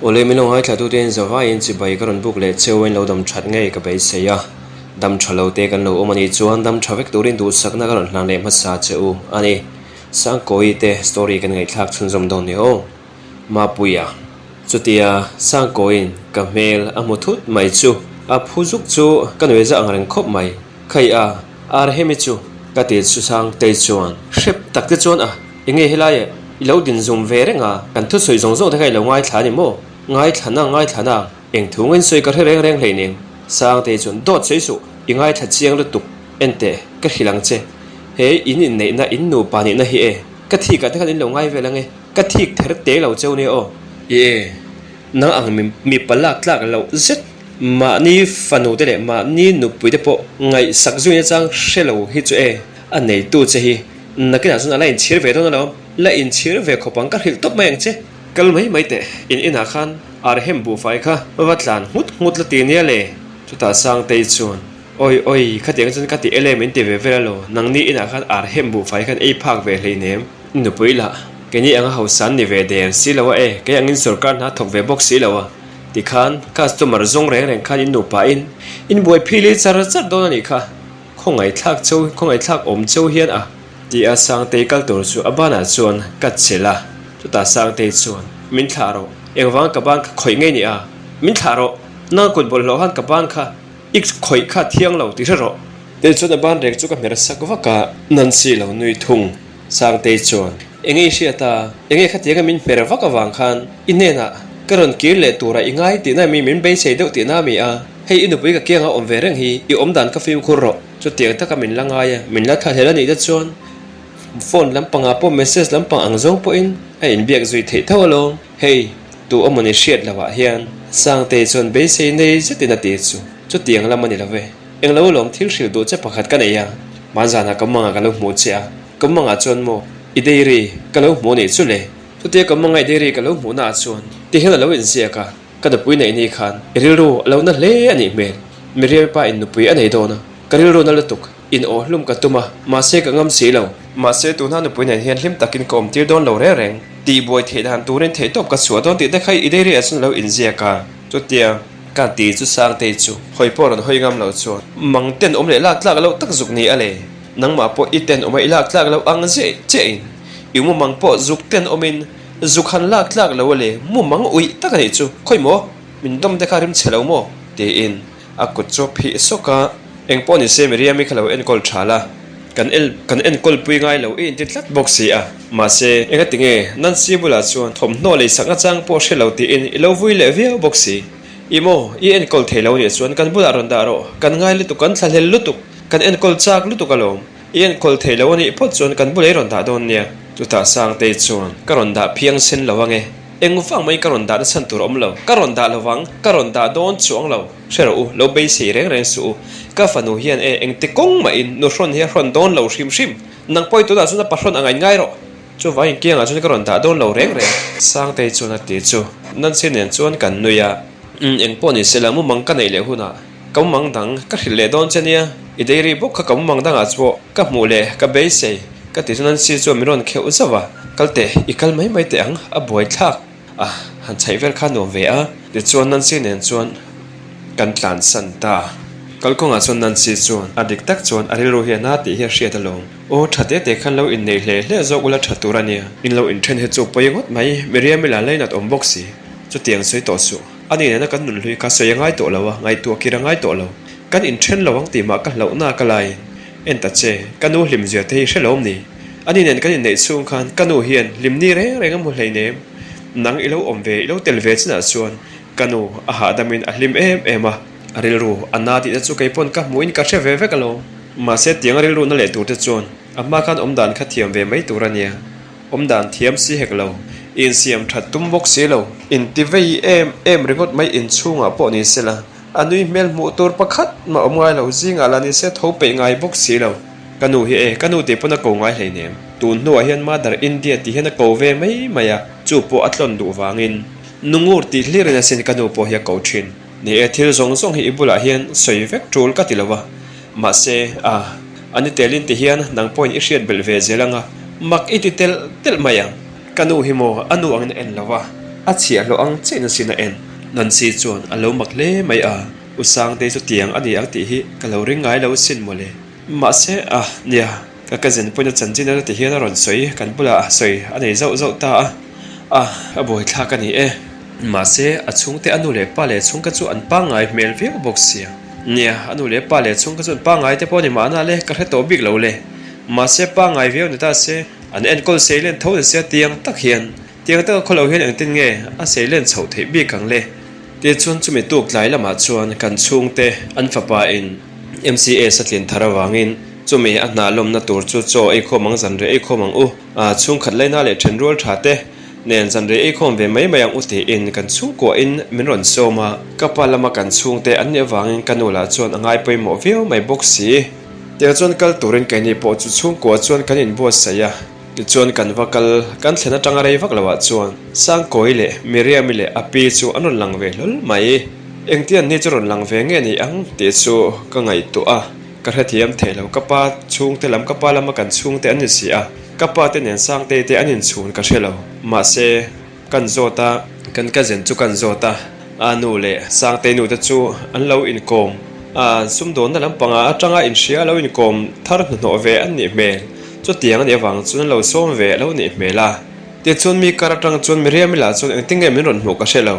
Awle min lo ngaithlatute in zavaiin chibai ka rawn buk leh cheu in lo dam that ngei ka beisei a, dam tha lo te kan lo awm a nih chuan dam tha vek turin duhsakna ka rawn hlan leh hmasa che u a ni. Sangkawi te story kan ngaihthlak chhunzawm dawn ni aw. Mapuia, Chutia Sangkawiin ka hmel a hmu thut mai chu a phu zuk chu ka nuih zah ang reng khawp mai. Khai a, ar hemi chu ka ti chu Sangtei chuan hrep tak te chuan a, enge helai eh i lo din zum ve reng a, kan thusawi zawng zawng te kha i lo ngaithla a ni maw? Ngaithla na ngaithla na, eng thu ngain sawi ka hre reng reng hleinem. Sangtei chuan dawt sawi suh, i ngaithla chiang lutuk, enteh ka hrilh ang che, he in inneihna in nupa nihna hi e, ka thikah te khan in lo ngai vel ang e. Ka thik ther te lo cheu nia aw. Ie, nang ang mipa lak tlak loh zet mahni fanu te leh mahni nupui te pawh ngaihsak zui nachang hre lo hi chu e, a neitu che hi nakinah chuan a la inchhir ve dawn alawm, la inchhir ve khawp ang ka hrilh tawp mai ang che. Kal mai mai teh, in inah khan arhem buhfai kha va tlan nghut nghut la ti nia le. Chutah Sangtei chuan, Awi awi, khatiang chuan ka ti el em in ti ve vel alo, nangni inah khan arhem buhfai khan ei phak ve hleinem. Nupui lah, keini anga hausa an ni ve der si lo a e, kei angin sorkar hna thawk ve bawk si lo a, tikhan customer zawng reng reng khan in nupa in in buai phili char char dawn a nih kha, khawngaihthlak cheu khawngaihthlak awm cheu hian a ti a, Sangtei kal tur chu a banah chuan ka chelh a, chutah Sangtei chuan min thlah rawh, engvang ka ban kha khawih ngei ni a, min thlah rawh, nang kut bawlhhlawh khan ka ban kha i khawih kha thiang lo ti hre rawh. Tel chuan a ban rek chu ka hmer sak vak a, Nancy lo nui thung. Sangtei chuan, Enge i hriat a? Enge khatianga min hmer vak avang khan i hnenah ka rawn kir leh tura i ngai tihna mi min beisei deuh tihna mi a? Hei i nupui ka kianga awm ve reng hi i awm dan kha fimkhur rawh. Chutiang taka min la ngai a, min la tha hlel a nih te chuan phone lampangah pawh message lampang ang zawng pawhin a inbiak zui theih tho alawm. Hei, tu awmawni hriat lohah hian Sangtei chuan beisei nei zetin a ti chu. Chutiang lam a ni lo ve. Englo lawm thil hrilh duh che pakhat ka nei a, hmanzanah ka mangah ka lo hmuh che a, ka mangah chuan maw i dairy ka lo hmuh anih chu le? Chutia ka manga i dairy ka lo hmuh naah chuan ti hian a lo inziak a, ka nupui neih ni khan i rilru a lo na hle anih hmel, Miriam pa in nupui a nei dawn a, ka rilru na lutuk, in aw hlum ka tum a, mahse ka ngam si lo. Mahse tuna nupui nen hian hlim takin ka awm tir dawn lo reng reng, tihbuai theih dan turin theihtawp ka chhuah dawn tih te kha i dairy ah chuan a lo inziak a, chutia. Ka ti chu Sangtei chu hawi pawh rawn hawi ngam lo chuan mang ten awm leh lak tlak loh tak zuk ni a le. Nangmah pawh i ten awm a i lak tlak loh ang ziah chiah in i mu mang pawh zuk ten awm in zuk han lak tlak lo a le mu mang uih tak a nih chu khawi maw min dawm te kha rim chhe lo maw tiin a kut chu a phih sawk a. Eng pawh ni se Miriam-i kha lo enkawl tha la, kan el kan enkawl pui ngai lo i inti tlat bawk si a. Mahse, engati nge Nancy bulah chuan thawmhnaw lei sakna chang pawh hre lo tiin i lo vui leh viau bawk si. I maw, i enkawl thei lo nih chuan kan bulah rawn dah rawh, kan ngai lutuk, kan thlahlel lutuk, kan enkawl chak lutuk alawm. I enkawl thei lo anih phawt chuan kan bulah i rawn dah dawn nia. Chutah Sangtei chuan, Ka rawn dah phiang sen lo ange. Eng vang mai ka rawn dah na chhan tur awm lo, ka rawn dah lovang, ka rawn dah dawn chuang lo. Hre rawh u, lo beisei reng reng suh u. Ka fanu hian e, engti kawng mahin nu hrawn hi a hrawn dawn lo hrim hrim. Nang pawh i tunah chuan a pa hrawn angaih ngai rawh. Chuvangin kiangah chuan ka rawn dah dawn lo reng reng. Sangtei chuan a ti chu. Nancy nen chuan kan nui a. Umm, eng pawh ni sela, mumang ka neih leh hunah ka mumang dang ka hrilh leh dawn che nia. I dairy bawk kha ka mumang dangah chuah ka hmuh leh ka beisei. Ka ti chu Nancy chuan min rawn kheuh zauh a. Kal teh, i kal mai mai teh ang, a buaithlak. A han chhaih vel kha nuam ve a. Tichuan Nancy nen chuan kan tlansan ta. Kalkawngah chuan Nancy chuan a dik tak chuan a rilru hi a na tih hi a hriat alawm. Aw tha te te khan lo inneih hle hle zawk ula tha tur a nia. In lo inthen hi chu pawi ngawt mai, Miriam-i la lainat awm bawk si. Chutiang sawi tawh suh. Ani nena kan nunhlui kha sawi a ngai tawh lo a, ngaihtuah kir a ngai tawh lo. Kan inthen lo ang tih mah ka hlauhna ka laiin. En ta che, ka nu hlimzia te hi hre lo awm ni? Ani nen kan inneih chhung khan ka nu hian hlimni reng reng a hmu hleinem. Nang i lo awm ve, i lo tel ve chinah chuan ka nu a hahdamin a hlim em em a, a rilru a na tihna chu kei pawn ka hmuhin ka hre ve vek alawm. Mahse tiang a rilru na leh tur te chuan a hma khan awmdan kha thiam ve mai tur a nia. Awmdan thiam si hek lo, insiam that tum bawk si lo, inti vei em em ringawt mai inchhungah pawh ni sela, a nui hmel hmuh tur pakhat mah awm ngai lo, zingah lah ni se tho peih ngai bawk si lo. Ka nu hi e, ka nu tih pawn a ko ngai hleinem. Tun hnuah hian Mother India tih hian a ko ve mai mai a, chu pawh a tlawn duh vangin. Nungur tih hlirin asin ka nu pawh hi a ko thin. Ni e, thil zawng zawng hi i bulah hian sawi vek tul ka ti lo a. Mahse, a, a ni telin ti hian nang pawhin i hriat belh ve zel ang a, mak i ti telh telh mai ang. Ka nu hi maw a nu angin a en lo a. A chhiahhlawh ang chiah in a sin a en. Nancy chuan a lo mak hle mai a, U Sangtei chu tiang a ni ang tih hi ka lo ring ngai lo sin mawle. Mahse, a, nia, ka cousin pawhin a chanchin a ti hian a rawn sawi, kan bulah a sawi a nei zauh zauh ta a, a, a buaithlak a ni e. Mahse, a chhungte a nu leh pa leh chhungka chu an pangngai hmel viau bawk sia. Nia, a nu leh pa leh chhungka chu an pangngai te pawh a ni mahna le, ka hre tawh bik lo le. Mahse, pangngai viau ni ta se, an enkawl seilen tho ni sia tiang tak hian, tiang taka khawlo hian engtin nge a seilen chhoh theih bik ang le? Tichuan chumi tuk tlai lamah chuan kan chhungte an fapa in MCS a tlin thar avangin chumi a hna lawmna tur chu chaw eikhawm ang zanreh eikhawm ang u, chhungkhat laina leh thenrual tha te nen zanreh eikhawm ve mai mai ang u tiin kan chhungkuahin min rawn sawm a, ka pa lama kan chhungte an nih avangin ka nu lah chuan a ngai pawimawh viau mai bawk si. Tichuan kal turin keini pawh chu chhungkua chuan kan inbuatsaih a. Tichuan kan va kal, kan thlen atanga rei vak loah chuan Sangkawi leh Miriami leh a pi chu an rawn lang ve hlawl mai. Engtian ni chu rawn lang ve nge ni ang tih chu ka ngaihtuah a, ka hrethiam thei lo. Ka pa chhungte lam, ka pa lama kan chhungte an ni si a, ka pa te nen Sangtei te an inchhun ka hre lo. Mahse. Kan zawt a, kan cousin chu kan zawt a, a nu leh Sangtei nu te chu an lo inkawm a, sumdawnna lampangah atanga inhria a lo inkawm thar hnuhnawh ve an nih hmel, chutiang a nih avang chuan an lo sawm ve a lo nih hmel a. Tichuan mi kar atang chuan Miriam-i lah chuan engtin nge min rawn hmuh ka hre lo,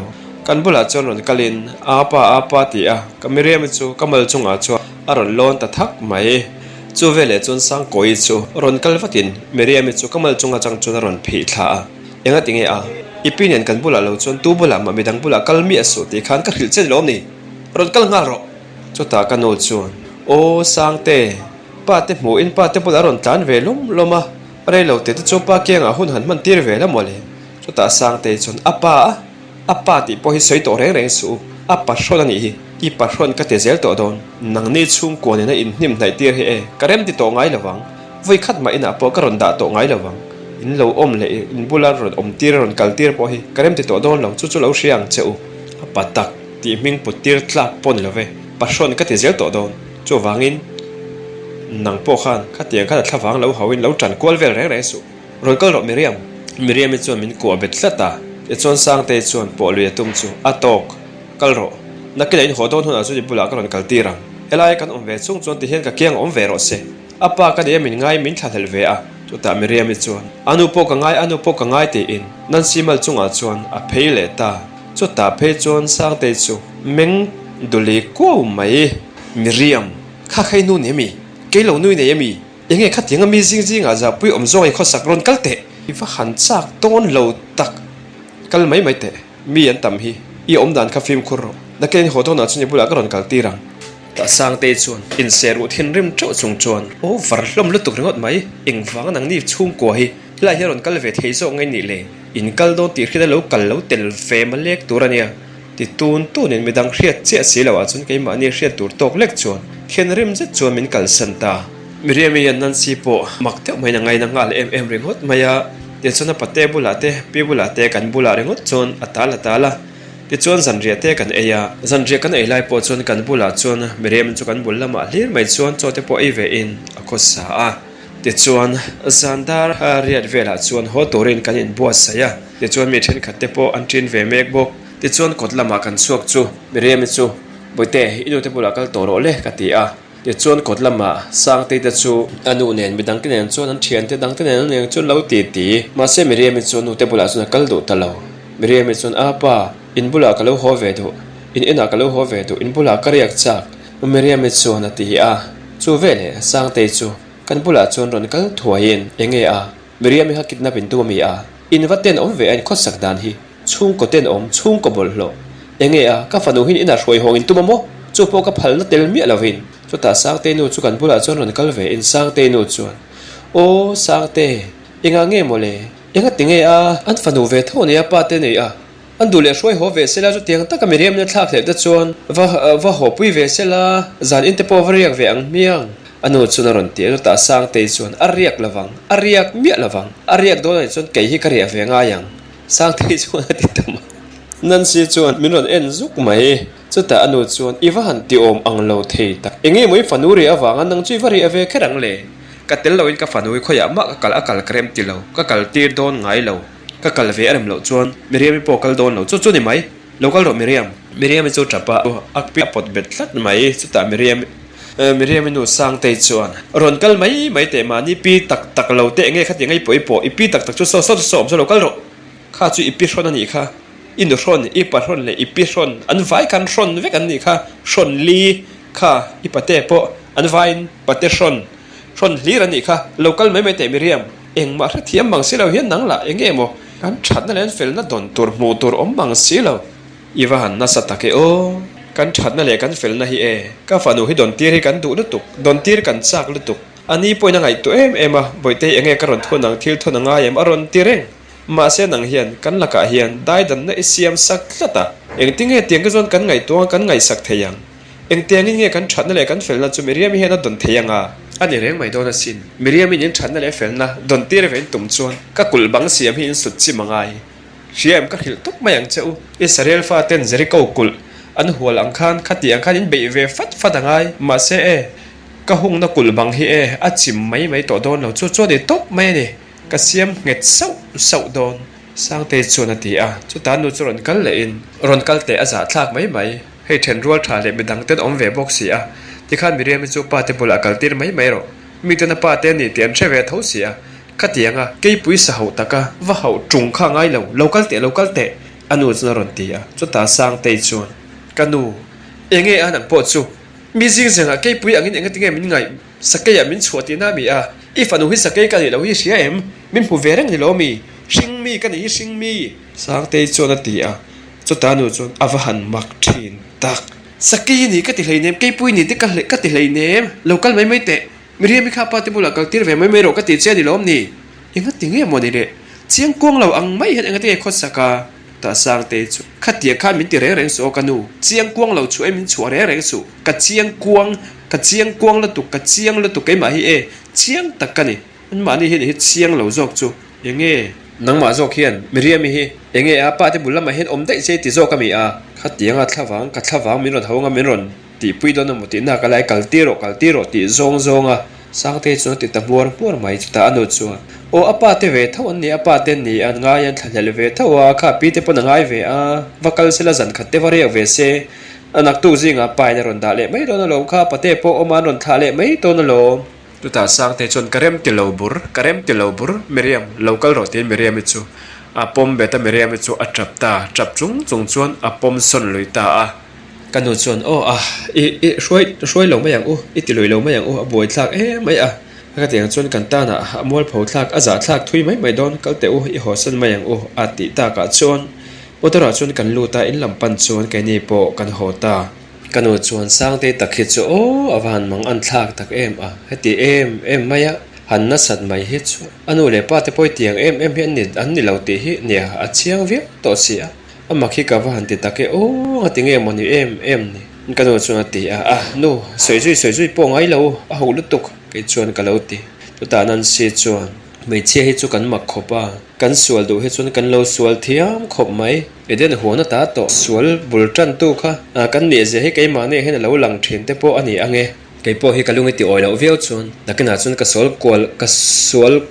kan bulah chuan rawn kalin a pa a pa ti a, ka Miriam-i chu ka mal chungah chuan a rawn lawn ta thak mai. Chu veleh chuan Sangkawi chu rawn kal vatin Miriam-i chu ka mal chung atang chuan a rawn phih thla a. Enga ti nge a? I pi nen kan bulah lo chuan tu bulah mah midang bulah kal miah suh tih khan ka hrilh che ni lawm ni? Rawn kal nghal rawh! Chutah ka nu chuan, Aw Sangte, pa te hmuhin pa te bulah rawn tlan ve lawm lawm a, rei lo tete chu pa kiangah hun han hman tir ve la mawle. Chutah Sangtei chuan, A pa a? A pa tih pawh hi sawi tawh reng reng suh u, a pahrawn a nih hi, i pahrawn ka ti zel tawh dawn. Nangni chhungkua nena inhnim hnaih tir hi e, ka rem ti tawh ngai lovang, vawi khat mah inah pawh ka rawn dah tawh ngai lovang, in lo awm leh in bula rawn awm tir rawn kal tir pawh hi ka rem ti tawh dawn lo, chu chu lo hria ang che u. A pa tak tih hming put tir tlak pawh ni love, pahrawn ka ti zel tawh dawn, chuvangin nang pawh khan khatiang khan a thlavang lo hauhin lo tan kual vel reng reng suh. Rawn kal rawh Miriam. Miriam-i chuan min kuah bet tlat a, tichuan Sangtei chuan pawh lui a tum chu a tawk. Kal rawh. Nakinah in haw dawn hunah chuan i bulah ka rawn kal tir ang. Helai kan awm ve chung chuan tihian ka kiang awm ve rawh se. A pa ka nia min ngai min thlahlel ve a. Chutah Miriam-i chuan, A nu pawh ka ngai, a nu pawh ka ngai tiin Nancy mal chungah chuan a phei leh ta. Chutah phei chuan Sangtei chu meng duli kuau mai. Miriam, kha kha i nu ni ami? Kei lo nui nei ami? Enge khatiang a mi zing zingah zahpui awm zawng i khawsak rawn kal teh. I va han chak dawn lo tak. Kal mai mai teh. Mi an tam hi. I awm dan kha fimkhur rawh. Nakin in haw dawnah chuan i bulah ka rawn kal tir ang. Tah Sangtei chuan inser ruh thinrim teuh chung chuan aw var hlawm lutuk ringawt mai. Engvanga nangni chhungkua hi helai hian rawn kal ve thei zawk nge nih le? In kal dawn tih hriat a lo kal lo tel ve malek tur a nia. Ti tun tunin midang hriat chiah si loh ah chuan keimahni hriat tur tawk lek chuan thinrim zet chuan min kalsan ta. Miriam-i hian Nancy pawh mak deuh maiin a ngaina nghal em em ringawt mai a, tichuan a pate bulah te, pi bulah te kan bulah ringawt chuan a tal a tal a. Tichuan zanriah te kan ei a, zanriah kan ei lai pawh chuan kan bulah chuan Miriam-i chu kan bul lamah hlir mai chuan chaw te pawh ei ve in a khawsa a. Tichuan zan dar riat velah chuan haw turin kan inbuatsaih a, tichuan mi thenkhat te pawh an ṭin ve mek bawk. Tichuan kawt lamah kan chhuak chu Miriam-i chu, Bawihte, i nute bulah kal tawh rawh le, ka ti a. Tichuan kawt lamah Sangtei te chu a nu nen midangte nen chuan an thiante dangte nen an eng chuan lo ti ti. Mahse Miriam-i chu nute bulah chuan a kal duh ta lo. Miriam-i chuan, A pa, in bulah ka lo haw ve duh, in inah ka lo haw ve duh, in bulah ka riak chak, Miriam-i chuan a ti a. Chu veleh Sangtei chu kan bulah chuan rawn kal thuaiin, Enge a? Miriam-i kha kidnap in tum a mi a? In va ten awm ve a in khawsak dan hi. Chhungkaw tenawm, chhungkaw bawlhhlawh. Enge a, ka fanu hin inah hruai hawng in tum a maw? Chu pawh ka phalna tel miah lovin. Chutah Sangtei nu chu kan bulah chuan rawn kal ve in Sangtei nu chuan, Aw Sangte, engah nge maw le? Enga ti nge a? An fanu ve tho ania pa te nei a, an duh leh hruai haw ve sela chutiang taka miriamna thlak hleh te chuan va va haw pui ve sela, zan in te pawh va riak ve ang hmiang. A nu chuan a rawn ti a, chutah Sangtei chuan, A riak lovang, a riak miah lovang, a riak dawn anih chuan kei hi ka riah ve ngai ang. Sangtei chuan a ti ta mai. Nancy chuan min rawn en zuk mai. Chutah a nu chuan, I va han ti awm ang lo thei tak. Enge maw i fanu riah avanga nang chu i va riah ve kher ang le? Ka tel loin ka fanu hi khawiah mah ka kal a kal ka rem ti lo. Ka kal tir dawn ngai lo. Ka kal ve a rem loh chuan Miriam-i pawh kal dawn lo chu chu ni mai. Lo kal rawh Miriam. Miriam-i chu tap a, a pi a pawt bet tlat mai. Chutah Miriam Miriam-i nu Sangtei chuan, Rawn kal mai mai teh mahni pi tak tak lo teh enge khati ngai pawh i pawh i pi tak tak chu saw saw saw awm saw lo kal rawh. Kha chu i pi hrawn a nih kha. I nu hrawn, i pa hrawn leh i pi hrawn an vai khan hrawn vek an nih kha. Hrawn li kha i pate pawh an vaiin pate hrawn hrawn hlir an nih kha. Lo kal mai mai teh Miriam. Engmah hrethiam mang si lo hian nang lah enge maw kan thatna leh an felna dawn tur hmuh tur awm mang si lo. I va han nasa tak e aw. Kan thatna leh kan felna hi e. Ka fanu hi dawn tir hi kan duh lutuk, dawn tir kan chak lutuk. A ni pawhin a ngaihtuah em em a, Bawihtei enge ka rawn thun ang thil thawn a ngai em a rawn ti reng. Mahse nang hian kan lakah hian daidanna i siam sak tlat a. Engtinge tiang te chuan kan ngaihtuah ang kan ngaihsak thei ang. Engtiangin nge kan thatna leh kan felna chu Miriam-i hian a dawn thei anga? A ni reng mai dawn asin. Miriam-in in thatna leh felna dawn tir ve in tum chuan ka kulh bang siam hi in sut chim a ngai. Hria em ka hrilh tawp mai ang che u. Israel faten Jericho kulh an hual ang khan khati ang khan in beih ve fat fat a ngai. Mahse e, ka hungna kulh bang hi e, a chim mai mai tawh dawn lo. Chu chu a ni tawp mai a ni. Ka siam nghet sauh sauh dawn. Sangtei chuan a ti a, chutah nu chu rawn kal lehin rawn kal teh a zahthlak mai mai. Hei then rual tha leh midang ten awm ve bawk si a, tikhan Miriam-i chu pa te bulah kal tir mai mai rawh. Mi ten a pa te a ni tih an hre ve tho si a, khatiang a, keipui sa hauh taka va hauh tung kha ngai lo, lo kal teh, lo kal teh, a nu chuan a rawn ti a, chutah Sangtei chuan, Ka nu, enge a nang pawh chu, mi zing zengah keipui angin engatinge min ngaih, sakeiah min chhuah tihna a mi a, i fanu hi sakei ka nih loh hi hria em, min hmu ve reng ni lo mi, hring mi ka nih hi hring mi. Sangtei chuan a ti a, chutah nu chuan a va han mak thin tak. Sakei ni ka ti hleinem, keipui ni te ka ka ti hleinem, lo kal mai mai teh, Miriam-i kha pa te bulah kal tir ve mai mai rawh ka ti che a ni lawm ni? Engati nge maw ni le? Chiang kuang lo ang mai hian engati nge khawsak a? Tah Sangtei chu khatiang khan min ti reng reng suh aw ka nu, chiang kuang lo chhuah e min chhuah reng reng suh, ka chiang kuang, ka chiang kuang lutuk, ka chiang lutuk keimah hi e, chiang tak ka ni. Anmahni hian i hi chiang lo zawk chu enge? Nangmah zawk hian Miriam-i hi enge a pa te bul lamah hian awm daih che ti zawk a mi a? Khatianga thlavang, ka thlavang min rawn ho anga min rawn tihpui dawn emaw tihna ka lai kal tir rawh, kal tir rawh tih zawng zawng a Sangtei chuan a ti ta hmuar hmuar mai. Chutah a nu chuan, Aw a pa te ve tho an ni, a pa te an ni, an ngai an thlahlel ve tho a, kha pi te pawn a ngai ve a, va kal sela zan khat te va riak ve se, a naktuk zingah pa in a rawn dah leh mai dawn alawm kha, pate pawh awma an rawn thlah leh mai dawn alawm. Chutah Sangte chuan ka rem ti lo bur, ka rem ti lo bur, Miriam, lo kal rawh tiin Miriam-i chu a pawm bet a, Miriam-i chu a tap ta, tap chung chung chuan a pawm sawn lui ta a. Ka nu chuan, Aw a, i, i hruai, hruai lo mai ang u, i ti lui lo mai ang u, a buai thlak em mai a, ka ti ang chuan kan tanah a mualpho thlak, a zah thlak thui mai mai dawn, kal teh u, i haw sawn mai ang u, a tih takah chuan motor ah chuan kan lut a, in lam pan chuan keini pawh kan haw ta. Ka nu chuan Sangtei tak hi chu aw a va han mang an thlak tak em a, heti em em mai a, han nasat mai hi chu a nu leh pa te pawh tiang em em hi an ni an ni lo tih hi nia a chiang viau tawh si a, a mak hi ka va han ti tak e aw ngati nge maw ni em em ni? Ka nu chuan a ti a, a nu sawi zui sawi zui pawh ngai lo a ho lutuk kei chuan ka lo ti. Chutah Nancy chuan hmeichhia hi chu kan mak khawp a, kan sual duh hi chuan kan lo sual thiam khawp mai. Eden huan ata tawh sual bul tantu kha kan nih zia hi keimahni hian a lo lang thin te pawh a ni ang e. Kei pawh hi ka lung i ti awi loh viau chuan nakinah chuan ka sual kual ka sual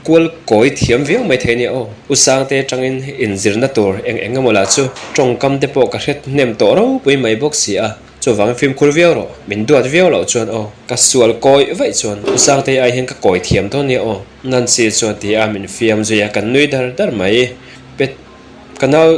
kual kawi thiam viau mai thei nia aw. U Sangte atangin inzirna tur eng eng emaw lah chu tawngkam te pawh ka hret hnem tawh ropui mai bawk si a, chuvangin fimkhur viau rawh, min duat viau loh chuan aw. Ka sual kawi vaih chuan U Sangte ai hian ka kawi thiam dawn nia aw. Nancy chuan ti a min fiam zui a, kan nui dar dar mai. Pet. Ka nau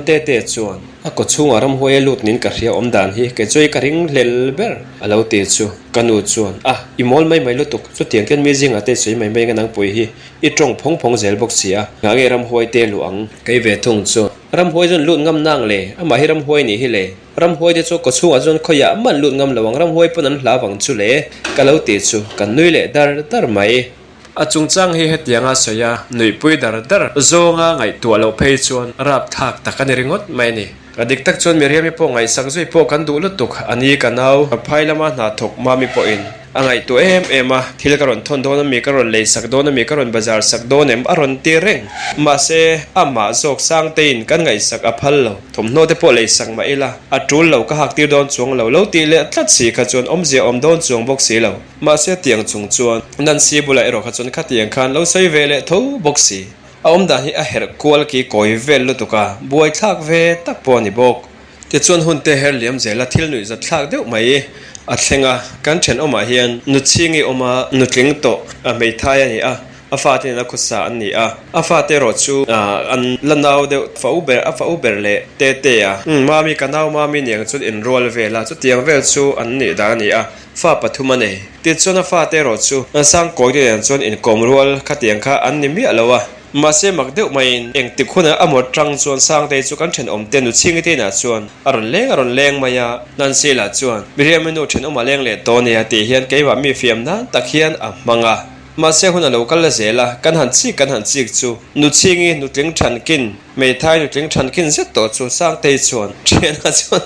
Tete chuan a kaw chhungah ramhuai a lut niin ka hria awm dan hi kei chu ka ring hlel ber a lo ti chu. Ka nu chuan a, i mawl mai mai lutuk, chutiang khian mi zingah te sawi mai mai nga nangpui hi i tawng phawng phawng zel bawk si a, ngah nge ramhuai te luh ang? Kei ve thung chuan ramhuai chuan lut ngam nang le, amah hi ramhuai nih hi le, ramhuai te chu kaw chhungah chuan khawiah man lut ngam lo ang, ramhuai pawn an hlau vang chu le ka lo ti chu kan nui leh dar dar mai. A chungchang hi hetianga sawi a, nuihpui dar dar zawnga ngaihtuah loh phei chuan rapthlak tak a ni ringawt mai a ni. A dik tak chuan Miriam-i pawh ngaihsak zui pawh kan duh lutuk a ni ka nau. Phai lama hna thawk Mami pawhin a ngaihtuah em em a, thil ka rawn thawn dawn ami, ka rawn leisak dawn ami, ka rawn bazar sak dawn em a rawn ti reng. Mahse, amah zawk Sangteiin kan ngaihsak a phal lo. Thawmhnaw te pawh leisak mah ila, a tul lo ka hak tir dawn chuang lo lo tih leh tlat si kha chuan awmzia awm dawn chuang bawk si lo. Mahse tiang chung chuan Nancy bulah erawh kha chuan khatiang khan lo sawi ve leh tho bawk si. A awmdan hi a herh kual ki kawi vel lutuk a, buaithlak ve tak pawh a ni bawk. Tichuan hun te her liam zela thil nuih zat thlak deuh mai a thleng a, kan thenawmah hian nuchhingi awm a, nutling tawh a hmeithai a ni a, a fate nena khawsa an ni a, a fate erawh chu an la nau deuh fa u ber a fa u ber leh te te a, mami ka nau mami niang chuan inrual vel a, chutiang vel chu an nih dan a ni a, fa pathum a nei. Tichuan a fate erawh chu Sangkawi te nen chuan inkawm rual khatiang kha an ni miah lo a. Mahse mak deuh maiin engtik hunah a mawt tang chuan Sangtei chu kan thenawmte Nuchhingi te inah chuan a rawn leng a rawn leng mai a, Nancy lah chuan Miriam-i nu thenawm a leng leh tawh nia tih hian keimah mi fiam nan tak hian a hmang a. Mahse hun a lo kal la zel a, kan han chik kan han chik chu Nuchhingi nutling thankin, hmeithai nutling thankin zet tawh chu Sangtei chuan thianah chuan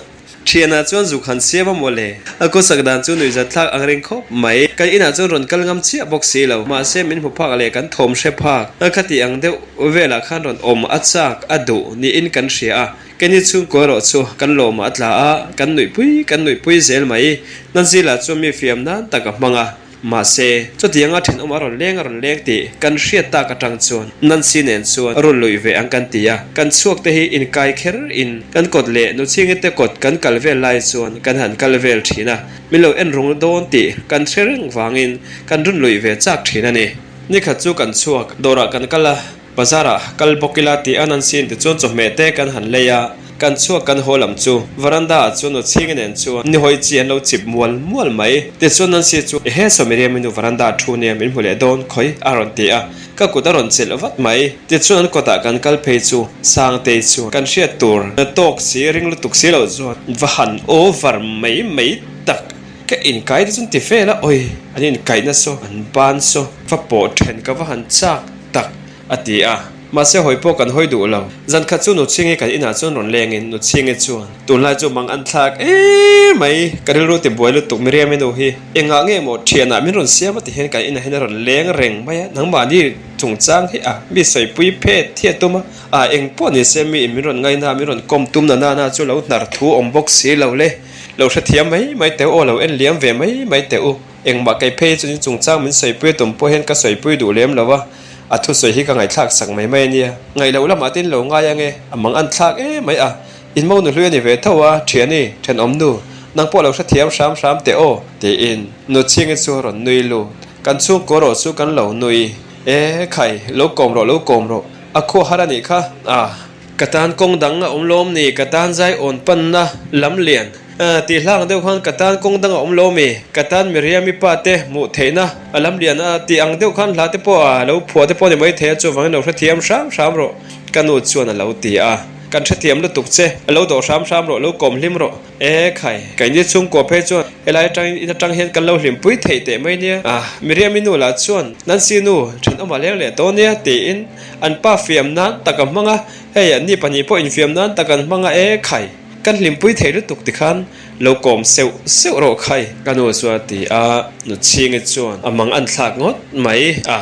Thianah chuan zuk han siam a maw le? A kawsak dan chu nuihzat thlak ang reng khawp mai. Kan inah chuan rawn kal ngam chiah bawk si lo. Mahse min hmu phak leh kan thawm hre phak. A khati ang deuh velah khan rawn awm a chak a duh niin kan hria a. Keini chhungkaw erawh chu kan lawmah a tla a, kan nuihpui kan nuihpui zel mai. Nancy lah chuan mi fiam nan tak a hmang a. Mahse, chutianga thenawm a rawn leng a rawn leng tih kan hriat tak atang chuan Nancy nen chuan rawn luih ve ang kan ti a, kan chhuak te hi inkai kher in kan kawt leh Nuchhingi te kawt kan kal vel lai chuan kan han kal vel thin a, min lo en rung dawn tih kan hre reng vangin kan rawn luih ve chak thin a ni. Nikhat chu kan chhuak, dawrah kan kal a. Bazar ah kal bawk ila tih a Nancy in tichuan chawhmeh te kan han lei a, kan chhuak kan haw lam chu veranda ah chuan Nuchhingi nen chuan nihawi chi an lo chip mual mual mai. Tichuan Nancy chu ehe saw Miriam-i nu veranda ah thu nia min hmu leh dawn khawi a rawn ti a, ka kut a rawn chelh vat mai. Tichuan an kawtah kan kal phei chu Sangtei chu kan hriat tur tawk si ring lutuk si loh chuan va han over mai mai tak. Ka inkai te chuan ti vel a, awi an inkaihna saw an ban saw va pawh then ka va han chak. tak a ti a. Mahse hawi pawh kan hawi duh lo. Zan khat chu Nuchhingi kan inah chuan rawn lengin Nuchhingi chuan, Tunlai chu mang an thlak em mai, ka rilru ti buai lutuk Miriam-i nu hi engah nge maw thianah min rawn siam a ti hian kan inah hian a rawn leng reng mai a, nangmahni chungchang hi a mi sawipui phet hi a tum a, a eng pawh ni se miin min rawn ngaina a, min rawn kawm tum na nana chu lo hnar thu awm bawk si lo le, lo hrethiam mai mai teh u aw, lo en liam ve mai mai teh u. Engmah kei phei chuan chungchang min sawipui tum pawh hian ka sawipui duh lem lo a, a thusawi hi ka ngaihthlak sak mai mai a nia. Ngaih loh lamah te in lo ngai ange, a mang an thlak em mai a, in mo nu hlui a ni ve tho a, thiani, thenawm nu, nang pawh lo hrethiam hram hram teh aw, tiin Nuchhingi chu a rawn nui lut. Kan chhungkaw rawh chu kan lo nui e, khai, lo kawm rawh, lo kawm rawh, a khua har a nih kha, a. Ka tan kawng dang a awm lawm ni, ka tan zai awn panna lam lian tih hlang deuh khan ka tan kawng dang a awm lawm i, ka tan Miriam-i pa te hmuh theihna a lam lian a tih ang deuh khan hla te pawh a lo phuah te pawh a ni maithei a, chuvangin lo hrethiam hram hram rawh ka nu chuan a lo ti a, kan hrethiam lutuk che, a lo dawh hram hram rawh, lo kawm hlim rawh e khai, keini chhungkua phei chuan helai atangin in atang hian kan lo hlimpui theih teh mai nia, Miriam-i nu lah chuan Nancy nu thenawmah leng leh tawh nia tiin An pa fiam nan tak a hmang a, hei an ni pahnih pawh infiam nan tak an hmang a e khai, kan hlimpui thei lutuk tikhan lo kawm seuh seuh rawh khai. Ka nu chuan a ti a, Nuchhingi chuan a mang an thlak ngawt mai a,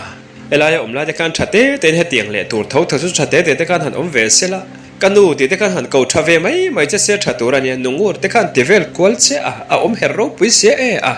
helaia awm lai te khan tha te te in hetiang leh tur tho tho chu tha te te te khan han awm ve se la, ka nu tih te khan han ko tha ve mai mai che se tha tur a nia, nungur te khan ti vel kual che a, a awm her ropui sia e a.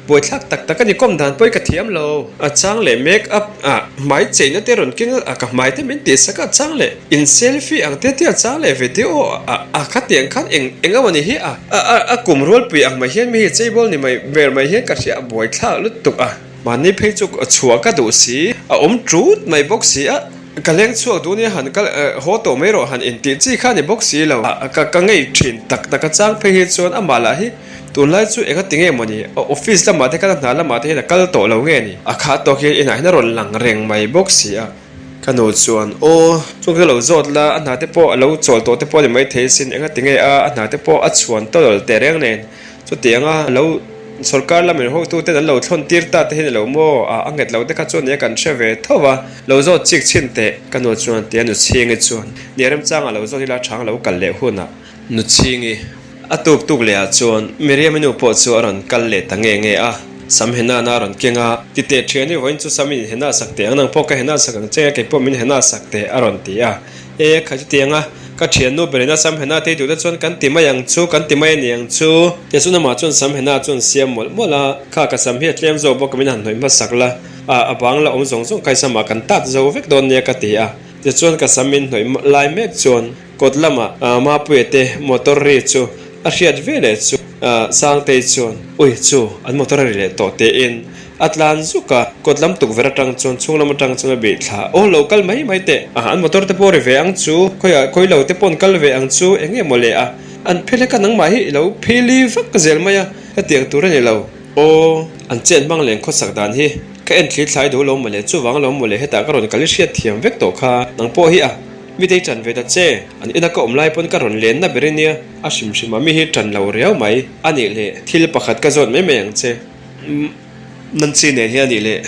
Buaithlak tak tak a ni kawm dan pawh i ka thiam lo. A chang leh make up ah hmai cheina te rawn keng a, ka hmai te min tih sak a, a chang leh in selfie ang te te a chang leh video a a khatiang khan eng eng emaw ni hi a a a kum rualpui ang mai hian mi hi cheibawl ni mai ber mai hian ka hria a buaithlak lutuk a. Mahni phei chu chhuah ka duh si, a awm tut mai bawk si a, ka leng chhuak duh nia han kal haw tawh mai rawh han intih chi kha a ni bawk si lo. Ka ka ngei thin tak tak a chang phei hi chuan amah lah hi Tunlai chu enga ti nge mawni, a office lamah te khan a hna lamah te hian a kal tawh lo nge ni? A kha tawk hian inah hian a rawn lang reng mai bawk si a. Ka nu chuan, Aw, chung ka lo zawt la, a hna te pawh a lo chawl tawh te pawh a ni maithei asin, enga ti nge a, a hna te pawh a chhuan tawlh teh reng nen, chutianga a lo sorkar lamin hotu ten an lo thlawn tir ta te hian a lo maw, a a nghet lo te kha chuan nia kan hre ve tho va, lo zawt chik chhin teh. Ka nu chuan tia Nuchhingi chuan, Nia remchangah lo zawt ila chhang lo kal leh hunah. Nuchhingi. A tuk tuk leh ah chuan Miriam-i nu pawh chu a rawn kal leh ta nge nge a, Sam henana a rawn keng a, Ti teh thian i vawiin chu Sam in hena sak teh ang, nang pawh ka hena sak ang che, kei pawh min hena sak teh a rawn ti a. E, kha chutiang a, ka thiannu berin a Sam hena tei duh te chuan kan ti mai ang chu, kan ti mai a ni ang chu. Ti chuan amah chuan Sam hena chuan siam mawlh mawlh a, Kha ka sam hi a tlem zawk bawk a min han hnawih hmasak la, a, a bang la awm zawng zawng kai samah kan tat zo vek dawn nia ka ti a. Tichuan ka sam in hnawih lai mek chuan kawt lamah Mapuia te motor ri chu a hriat ve leh chu Sangtei chuan ui chu an motor a ri leh tawh tiin a tlan zuk a, kawt lam tukverh atang chuan chhung lam atang chuan a bih thla aw lo kal mai mai teh a, an motor te pawh ri ve ang chu khawiah khawi lo te pawh an kal ve ang chu eng nge maw le a, an phel hlek a nangmah hi i lo phili vak zel mai a, hetiang tur a ni lo. Aw, an chet hmang leh an khawsak dan hi ka en thli thlai duh lo maw le, chuvang lo maw le hetah ka rawn kal i hriat thiam vek tawh kha, nang pawh hi a mitei ṭan ve ta che, an ina ka awm lai pawn ka rawn lenna ber i nia, a hrim hrim a mi hi ṭan lo riau mai, a nih leh thil pakhat ka zawt mai mai ang che. Nancy nen hian a nih leh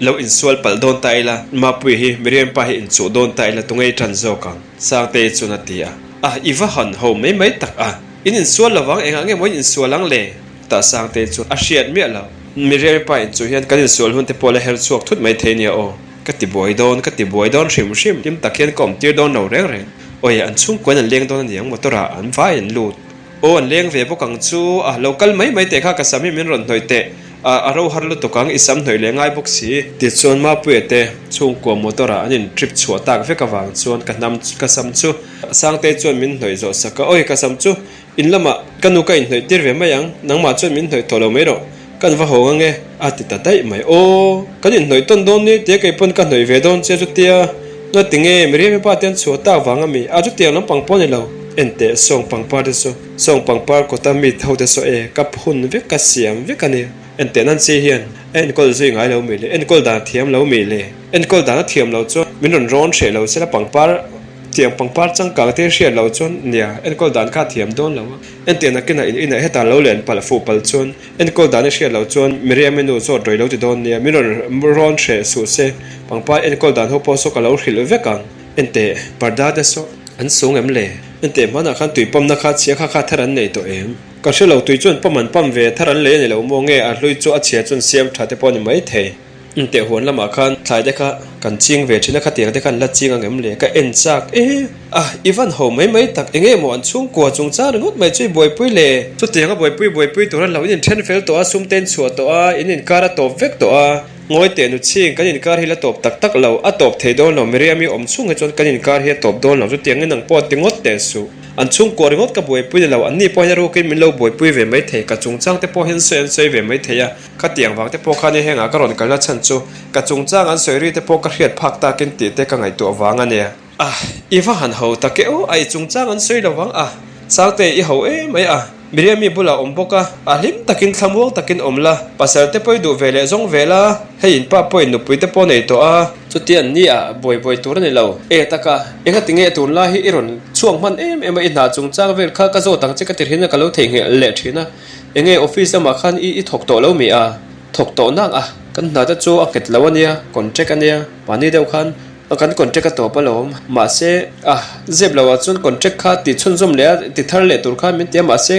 lo insual palh dawn ta ila, Mapuii hi Miriam pa hi inchuh dawn ta ila tunge i ṭan zawk ang? Sangtei chuan a ti a, a i va han ho mai mai tak a, in insual lovang engah nge maw in insual ang le? Tah Sangtei chuan a hriat miah lo. Miriam pa inchuh hian kan insual hun te pawh la her chhuak thut mai thei nia aw. Ka ti buai dawn, ka ti buai dawn hrim hrim, hlim tak hian ka awm tir dawn lo reng reng. Awi, an chhungkuain an leng dawn a niang motor ah an vai an lut. Aw an leng ve bawk ang chu, a lo kal mai mai teh kha ka sam hi min rawn hnawih teh, a a ro har lutuk ang i sam hnawih leh ngai bawk si. Tichuan Mapuia te chhungkua motor ah an in trip chhuah tak vek avang chuan ka hnam ka sam chu Sangtei chuan min hnawih zawh sak a, awi ka sam chu In lamah ka nu ka inhnawih tir ve mai ang, nangmah chuan min hnawih tawh lo mai rawh, kan va hawng ange, a ti ta daih mai. Aw, kan inhnawih tawn dawn ni tia kei pawn ka hnawih ve dawn che chutia, nga tinge Miriam-i pa te an chhuah tak vang ami, a chutiang lampang pawh a ni lo. Enteh, sawng pangpar te saw, sawng pangpar kawta mi ho te saw e, ka phun vek, ka siam vek a ni. Enteh Nancy hian a enkawl zui ngai lo mi le, enkawl dan a thiam lo mi le, enkawl dan a thiam lo chuan min rawn rawn hreh lo sela pangpar, Tiang pangpar changkang te hriat loh chuan nia enkawl dan kha thiam dawn lo a, entir nakinah in inah hetah lo len palh fuh palh chuan enkawl dan i hriat loh chuan Miriam-i nu zawt rei lo ti dawn nia, min rawn rawn hreh suh se, pangpar enkawl dan ho pawh saw ka lo hrilh vek ang, enteh parda te saw an sung em le, enteh hmanah khan tui pawmna kha chhia kha kha thar an nei tawh em, ka hre lo tui chuan pawm an pawm ve thar an lei a ni lo maw nge a hlui chu a chhia chuan siam tha te pawh a ni maithei. Inteh huan lamah khan thlai te kha kan ching ve thin a, khatiang te khan la ching ang em le? Ka en chak e. A, i van ho mai mai tak, enge maw an chhungkua chungchang ringawt mai chu i buaipui le? Chutiang a buaipui buaipui tur a lo, in inthen fel tawh a, sum te in chhuah tawh a, in inkar a tawp vek tawh a, ngawi teh nu chhing, kan inkar hi la tawp tak tak lo, a tawp thei dawn lo, Miriam i awm chhung hi chuan kan inkar hi a tawp dawn lo, chutiang in ang pawh ti ngawt teh suh. An chhungkua ringawt ka buaipui ni lo, anni pawh hian rukin min lo buaipui ve mai thei, ka chungchang te pawh hian sawi an sawi ve mai thei a. Khatiang vang te pawh khan i hengah ka rawn kalna chhan chu ka chungchang an sawi ri te pawh ka hriat phak takin tih te ka ngaihtuah vang a nia. A, i va han ho tak e aw, a i chungchang an sawi lo vang a, Sangte i ho em mai a, Miriami bulah awm bawk a, a hlim takin thlamuang takin awm la, pasal te pawh i duh ve leh zawng ve la, hei in pa pawhin nupui te pawh nei tawh a, chuti an ni a, buai buai tur a ni lo, e taka, engati nge tunlai hi i rawn chhuak hman em em a, i hna chungchang vel kha ka zawt ang che ka ti thin a, ka lo theihnghilh leh thin a. Enge office lamah khan i i thawk tawh lo mi a? Thawk tawh nak a, kan hna te chu a nghet lo a nia, contract a nia, mahni deuh khan kan contract a tawp alawm, mahse a zep lo ah chuan contract kha ti chhunzawm leh a ti thar leh tur khan min ti a, mahse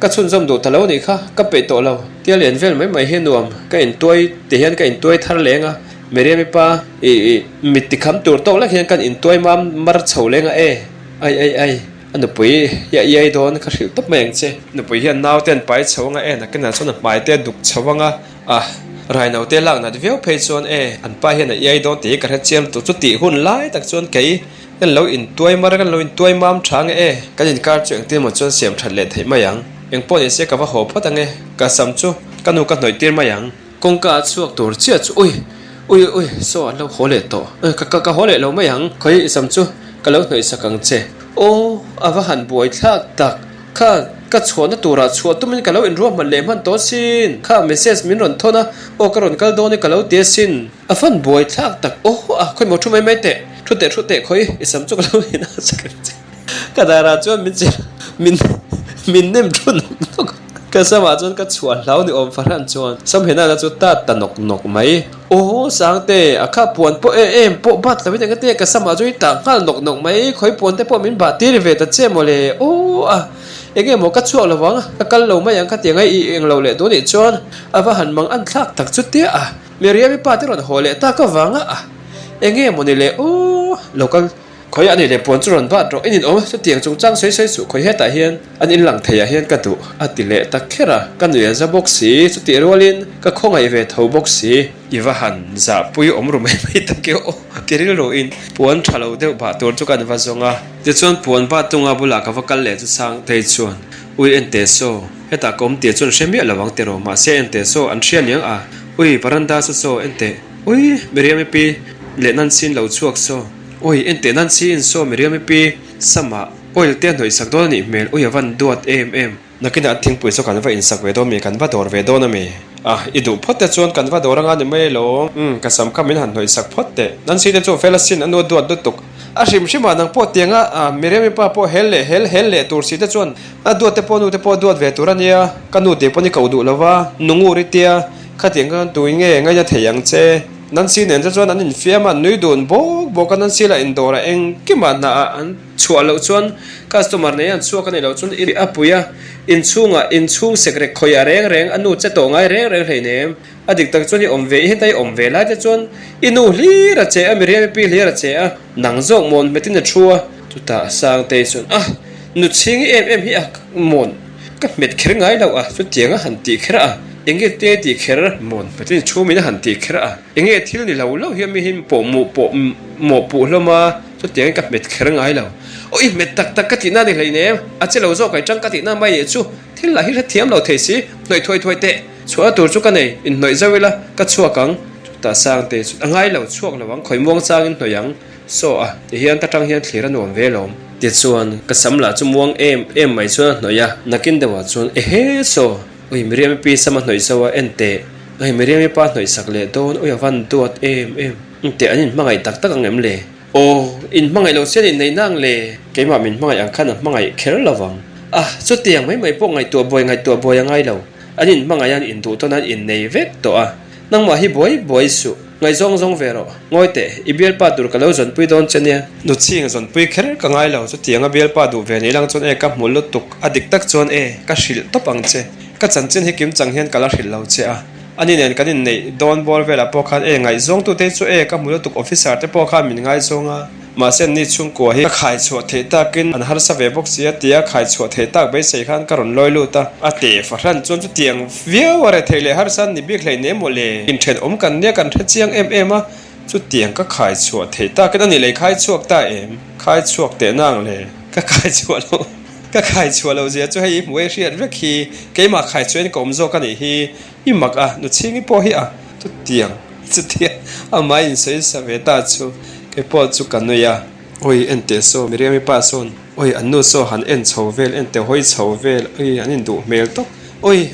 ka chhunzawm duh ta lo anih kha, ka peih tawh lo, tia lian vel mai mai hi nuam, ka intuai ti hian ka intuai thar leng a, Miriam-i pa i i mit ti kham tur tawk lek hian kan intuai mam mar chho leng a e, ai ai ai. A nupui hi a iai dawn ka hrilh tawp mai ang che. Nupui hian naute an pai chho anga e nakinah chuan a hmai te a duk chho anga a raino te lak nat viau phei chuan e an pa hian a iai dawn tih hi ka hre chiam lutuk chu tih hun lai tak chuan kei kan lo intuai mar kan lo intuai mam tha ange e kan inkar chu engtin emaw chuan siam that leh theih mai ang engpawh ni se ka va haw phawt ange ka sam chu ka nu ka hnawih tir mai ang. Kawngka a chhuak tur chiah chu ui ui ui saw an lo haw leh tawh ka ka ka haw leh lo mai ang khawi i sam chu ka lo hnawih sak ang che aw a va han buai thlak tak kha ka chhuahna turah chhuah tumin ka lo inruahman leh hman tawh sin kha message min rawn thawn a aw ka rawn kal dawn e ka lo ti asin a van buai thlak tak aw a khawi maw thu mai mai teh thu teh thu teh khawi i sam chu ka lo hnawih sak ang che. Ka darah chuan min chil min min nem thu nawk nawk a, ka samah chuan ka chhuah hlau ni awm fahran chuan sam henana chu tat ta nawk nawk mai. Aw Sangte, a kha puan pawh em em pawh bat lovin eng ate ka samah chu i tah nghal nawk nawk mai, khawi puan te pawh min bah tir ve ta che mawle, aw a eng emaw ka chhuak lo vang, ka kal lo mai ang kha tiang a i eng lo leh duh nih chuan a va han mang an thlak tak chu tia a Miriam-i pa te rawn haw leh tak avanga a eng nge mawni le aw lo kal. Khawi a nih leh puan chu rawn bat rawh, in inawm chutiang chungchang sawi sawi suh, khawi hetah hian an in lang theiah hian ka duh a ti leh ta kher a, ka nuih a za bawk si, chutih rualin ka khawngaih ve tho bawk si. I va han zahpui awm ru mai mai tak e aw ti rilruin puan tha lo deuh bah tur chu kan va zawng a. Tichuan puan bat tunga bulah ka va kal leh chu Sangtei chuan, Ui enteh saw, hetah ka awm tih chuan hre miah lo ang tiraw, mahse enteh saw an hria niang a, ui varanda saw saw enteh, ui Miriam-i pi leh Nancy-in lo chhuak saw. Ui, enteh Nancy in saw Miriam-i pi Sama oil te a hnawih sak dawn a nih hmel, ui a van duat em em. Nakinah an thingpui chu kan va insak ve dawn mi, kan va dawr ve dawn a mi? Ah, i duh phawt te chuan kan va dawr anga ni mai elo. Umm, ka sam kha min han hnawih sak phawt teh. Nancy te chu fel asin, a nu a duat lutuk. A hrim hrim ah nang pawh tianga ah Miriam-i pa pawh hel leh hel hel leh tur si te chuan a duat te pawh nu te pawh a duat ve tur a nia, ka nu tih pawn i koh duh lova, nungur i tia, khatiang khan tuin nge ngaina thei ang che. Nancy nen te chuan an infiam a, an nui dun bawk bawk a, Nancy lah indawr a engkimah hna ah an chhuah loh chuan customer nei an chhuak a nih loh chuan a pui a, inchhungah inchhung sek rek khawih a reng reng, a nu che tawh ngai reng reng hleinem. A dik tak chuan i awm ve i heta i awm ve lai te chuan i nu hlir a che a, Miriam i pi hlir a che a, nang zawk mawn hmetin a thu a, chutah Sangtei chuan a nu chhing i em em hi a mawn ka hmet kher ngai loh a, chutiang a han tih kher a, enge te tih kher mawn hmetin thu min a han tih kher a, enge thil ni lo lo hian mi hi pawh muh pawh mawh puh hlawm a, chutiangin ka hmet kher ngai lo. Aw i hmet tak tak ka tihna ni hleinem, a che lo zawk ai tang ka tihna mai nih chu, thil lah hi hrethiam lo thei si, hnawih thuai thuai teh. Chhuah tur chu ka nei, inhnawih zauh ila ka chhuak ang. Chutah Sangte chu a ngai lo, chhuak lo ang, khawi muang changin hnawih ang. Saw a, tihian ta tang hian thlir a nuam ve lawm. Tichuan, ka sam lah chu muang em em mai chuan a hnawih a, nakin deuhah chuan, Ehe saw, ui Miriam-i pi sam a hnawih zauh a, en teh, ui Miriam-i pa hnawih sak leh dawn, ui a van duat em em, engteh an inhmangaih tak tak ang em le? Aw, in hmangaih lo chian in nei nang le? Keimah min hmangaih ang khan a hmangaih kher lo vang. Ah, chutiang mai mai pawh ngaihtuah buai ngaihtuah buai a ngai lo. An in hmangaih an induh tawn an innei vek tawh a. Nangmah hi buai buai suh. Ngaihzawng zawng ve rawh. Ngawi teh, i bialpa tur ka lo zawnpui dawn che nia. Nuchhing zawnpui kher ka ngai lo. Chutiang a bialpa duh ve ni lang chuan e ka hmu lutuk. A dik tak chuan e, ka hrilh tawp ang che. Ka chanchin hi kimchang hian ka la hrilh lo che a. Ani nen kan inneih dawn bawr velah pawh khan e ngaihzawngtute chu e ka hmu lutuk officer te pawh khan min ngaizawng a, mahse anni chhungkua hi ka khai chhuah theih takin an harsa ve bawk si a tia khai chhuah theih tak beisei khan ka rawn lawi lut a. A teh fahran chuan chutiang viau a retheih leh harsa an ni bik hleih nem mawle, inthenawm kan nia kan hre chiang em em a, chutiang ka khai chhuah theih takin ani lei khai chhuak ta em? Khai chhuak teh nang le, ka khai chhuah loh. Ka khai chhuah loh zia chu hei i hmuh e hriat vek hi, keimah khai chuan ka awm zawk a nih hi, i mak a, nuchhingi pawh hi a chutiang chutiang amah insawi sa ve ta chu kei pawh chu ka nui a, ui en teh saw Miriam-i pa sawn ui an nu saw han en chho vel en teh hawi chho vel ui an induh hmel tawp ui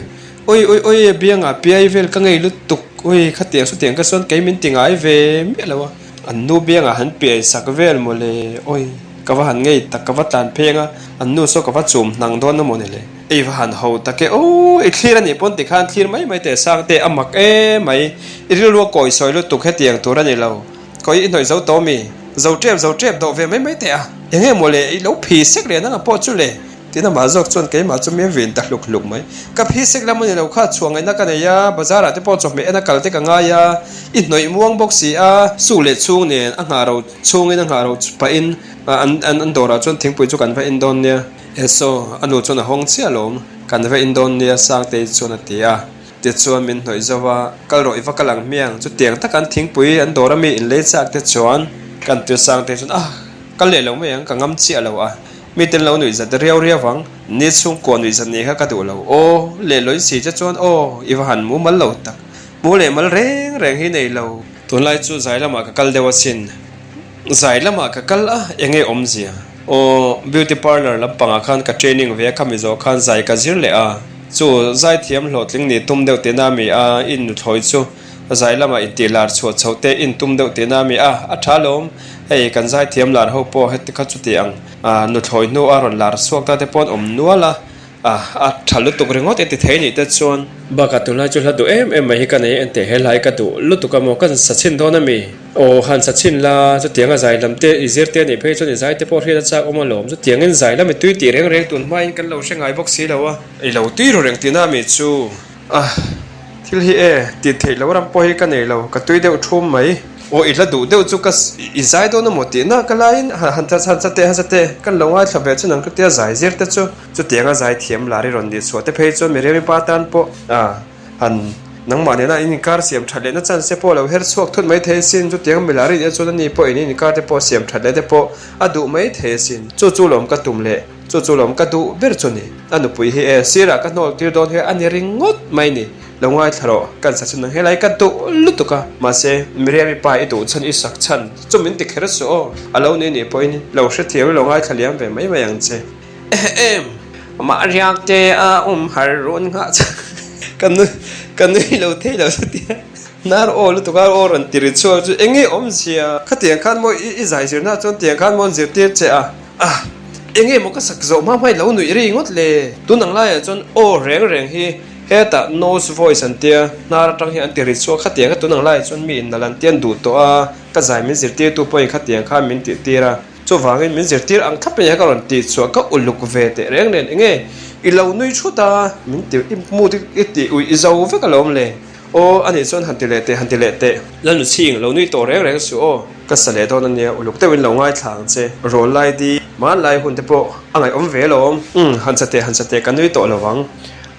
ui ui ui a biangah piai vel ka ngei lutuk ui khatiang chutiang ka sawn kei min ti ngai ve miah lo a. An nu biangah han piai sak vel maw le? Awi, ka va han ngei tak, ka va tlan pheng a, an nu saw ka va chum hnang dawn a maw ni le? Ei va han ho tak e, aw, i thlir a nih pawn tikhan thlir mai mai teh sang teh a mak e mai, i rilru a kawi sawi lutuk hetiang tur a ni lo, kawi i hnawih zo tawh mi? Zo tep zo tep dawh ve mai mai teh a, eng nge maw le, i lo phi sek leh nang a pawh chu le? Tin amah zawk chuan keimah chu mi a vin ta hluk hluk mai. Ka phi sek lam a ni lo kha, chhuah ngaihna ka nei a, bazar ah te pawh chawhmeh en a kal te ka ngai a, i hnawih muang bawk si a, suk leh chhung nen a nghah ro chhungin a nghah ro pahin an an dawrah chuan thingpui chu kan va en dawn nia. E saw, a nu chuan a hawng chiah alawm, kan va en dawn nia Sangtei chuan a ti a. Tichuan min hnawih zo a, kal rawh i va kal ang hmiang, chutiang taka an thingpui an dawr ami inlei chak te chuan kan tir Sangtei chuan ah, kal leh lo mai ang, ka ngam chiah lo a. Mi ten lo nuih zat riau riau vang, ni chhungkua nuih zat ni kha ka duh lo. Aw, leh lawin si che chuan aw, i va han mu mal lo tak. Mu leh mal reng reng hi nei lo. Tunlai chu zai lamah ka kal deuh asin. Zai lamah ka kal a, eng nge awmzia? Aw, beauty parlour lampangah khan ka training ve a, khami zawh khan zai ka zir leh a. Chu zaithiam hlawhtling ni tum deuh tihna a mi a, i nuthlawi chu. Zai lamah intih lar chhuah chho te intum deuh tihna a mi a, a tha lawm. Hei kan zaithiam lar ho pawh heti kha chuti ang nuthlawi hnu a rawn lar chhuak ta te pawh an awm nual a, a tha lutuk ringawt e ti thei nih te chuan. Bakah tunlai chu hla duh em em mai hi ka nei a, enteh he hla hi ka duh lutuk a maw ka sa chhin dawn a mi? Aw han sa chhin la, chutianga zai lam te i zir te a nih phei chuan i zai te pawh hriat a chak awm alawm, chutiangin zai lam i tui tih reng reng tun hmain kan lo hre ngai bawk si lo a. I lo tui ru reng tihna a mi chu? Ah, thil hi e, tih theih loh ram pawh hi ka nei lo, ka tui deuh thum mai. Aw i hla duh deuh chu ka i zai dawn amaw tih nak laiin han han sa teh han sa teh kan lo ngaithla ve chu nang ka tia zai zir te chu chutianga zai thiam lar i rawn nih chhuah te phei chuan Miriam-i pa tan pawh han nangmah nena in inkar siam that lehna chance te pawh a lo her chhuak thut mai thei asin chutianga milar i nih chuan ani pawh in inkar te pawh siam that leh te pawh a duh mai thei asin chu chu lawm ka tum leh chu chu lawm ka duh ber chu ni a nupui hi e sirah ka hnawl tir dawn hi a ni ringawt mai ni. Lo ngaithla rawh, kan sa chhan ang helai ka duh lutuk a, mahse Miriam-i pa i duh chhan i sak chhan chu min ti kher suh aw, a lo ni nih pawhin lo hrethiam i lo ngaithla liam ve mai mai ang che. Ehem! Amah riak te a awm har run nghah chhan ka nui ka nui lo thei lo chutia hnar aw lutuk a aw rawn ti ri chhuak chu eng nge awmzia khatiang khan maw i zai zirna chuan tiang khan maw an zirtir che a ah eng nge maw ka sak zawh hma hma i lo nuih ri ngawt le tun ang laiah chuan aw reng reng hi Hetah nose voice an tia, hnar atang hian an ti ri chhuak khatiang a tun ang laiah chuan mi in nalh an tia an duh tawh a, ka zai min zirtirtu pawhin khatiang khan min tih tir a, chuvangin min zirtir ang thlap ania ka rawn tih chhuah ka uluk ve teh reng nen enge i lo nui thut a, min ti i mood i tih uih i zo vek alawm le, aw anih chuan han ti leh teh han ti leh teh. Lalnu chhing lo nui tawh reng reng suh aw, ka sa leh dawn ania uluk deuhin lo ngaithla ang che, rawl lai di hmanlai hun te pawh a ngaihawm ve alawm, umm han sa teh han sa teh ka nui tawh lo ang.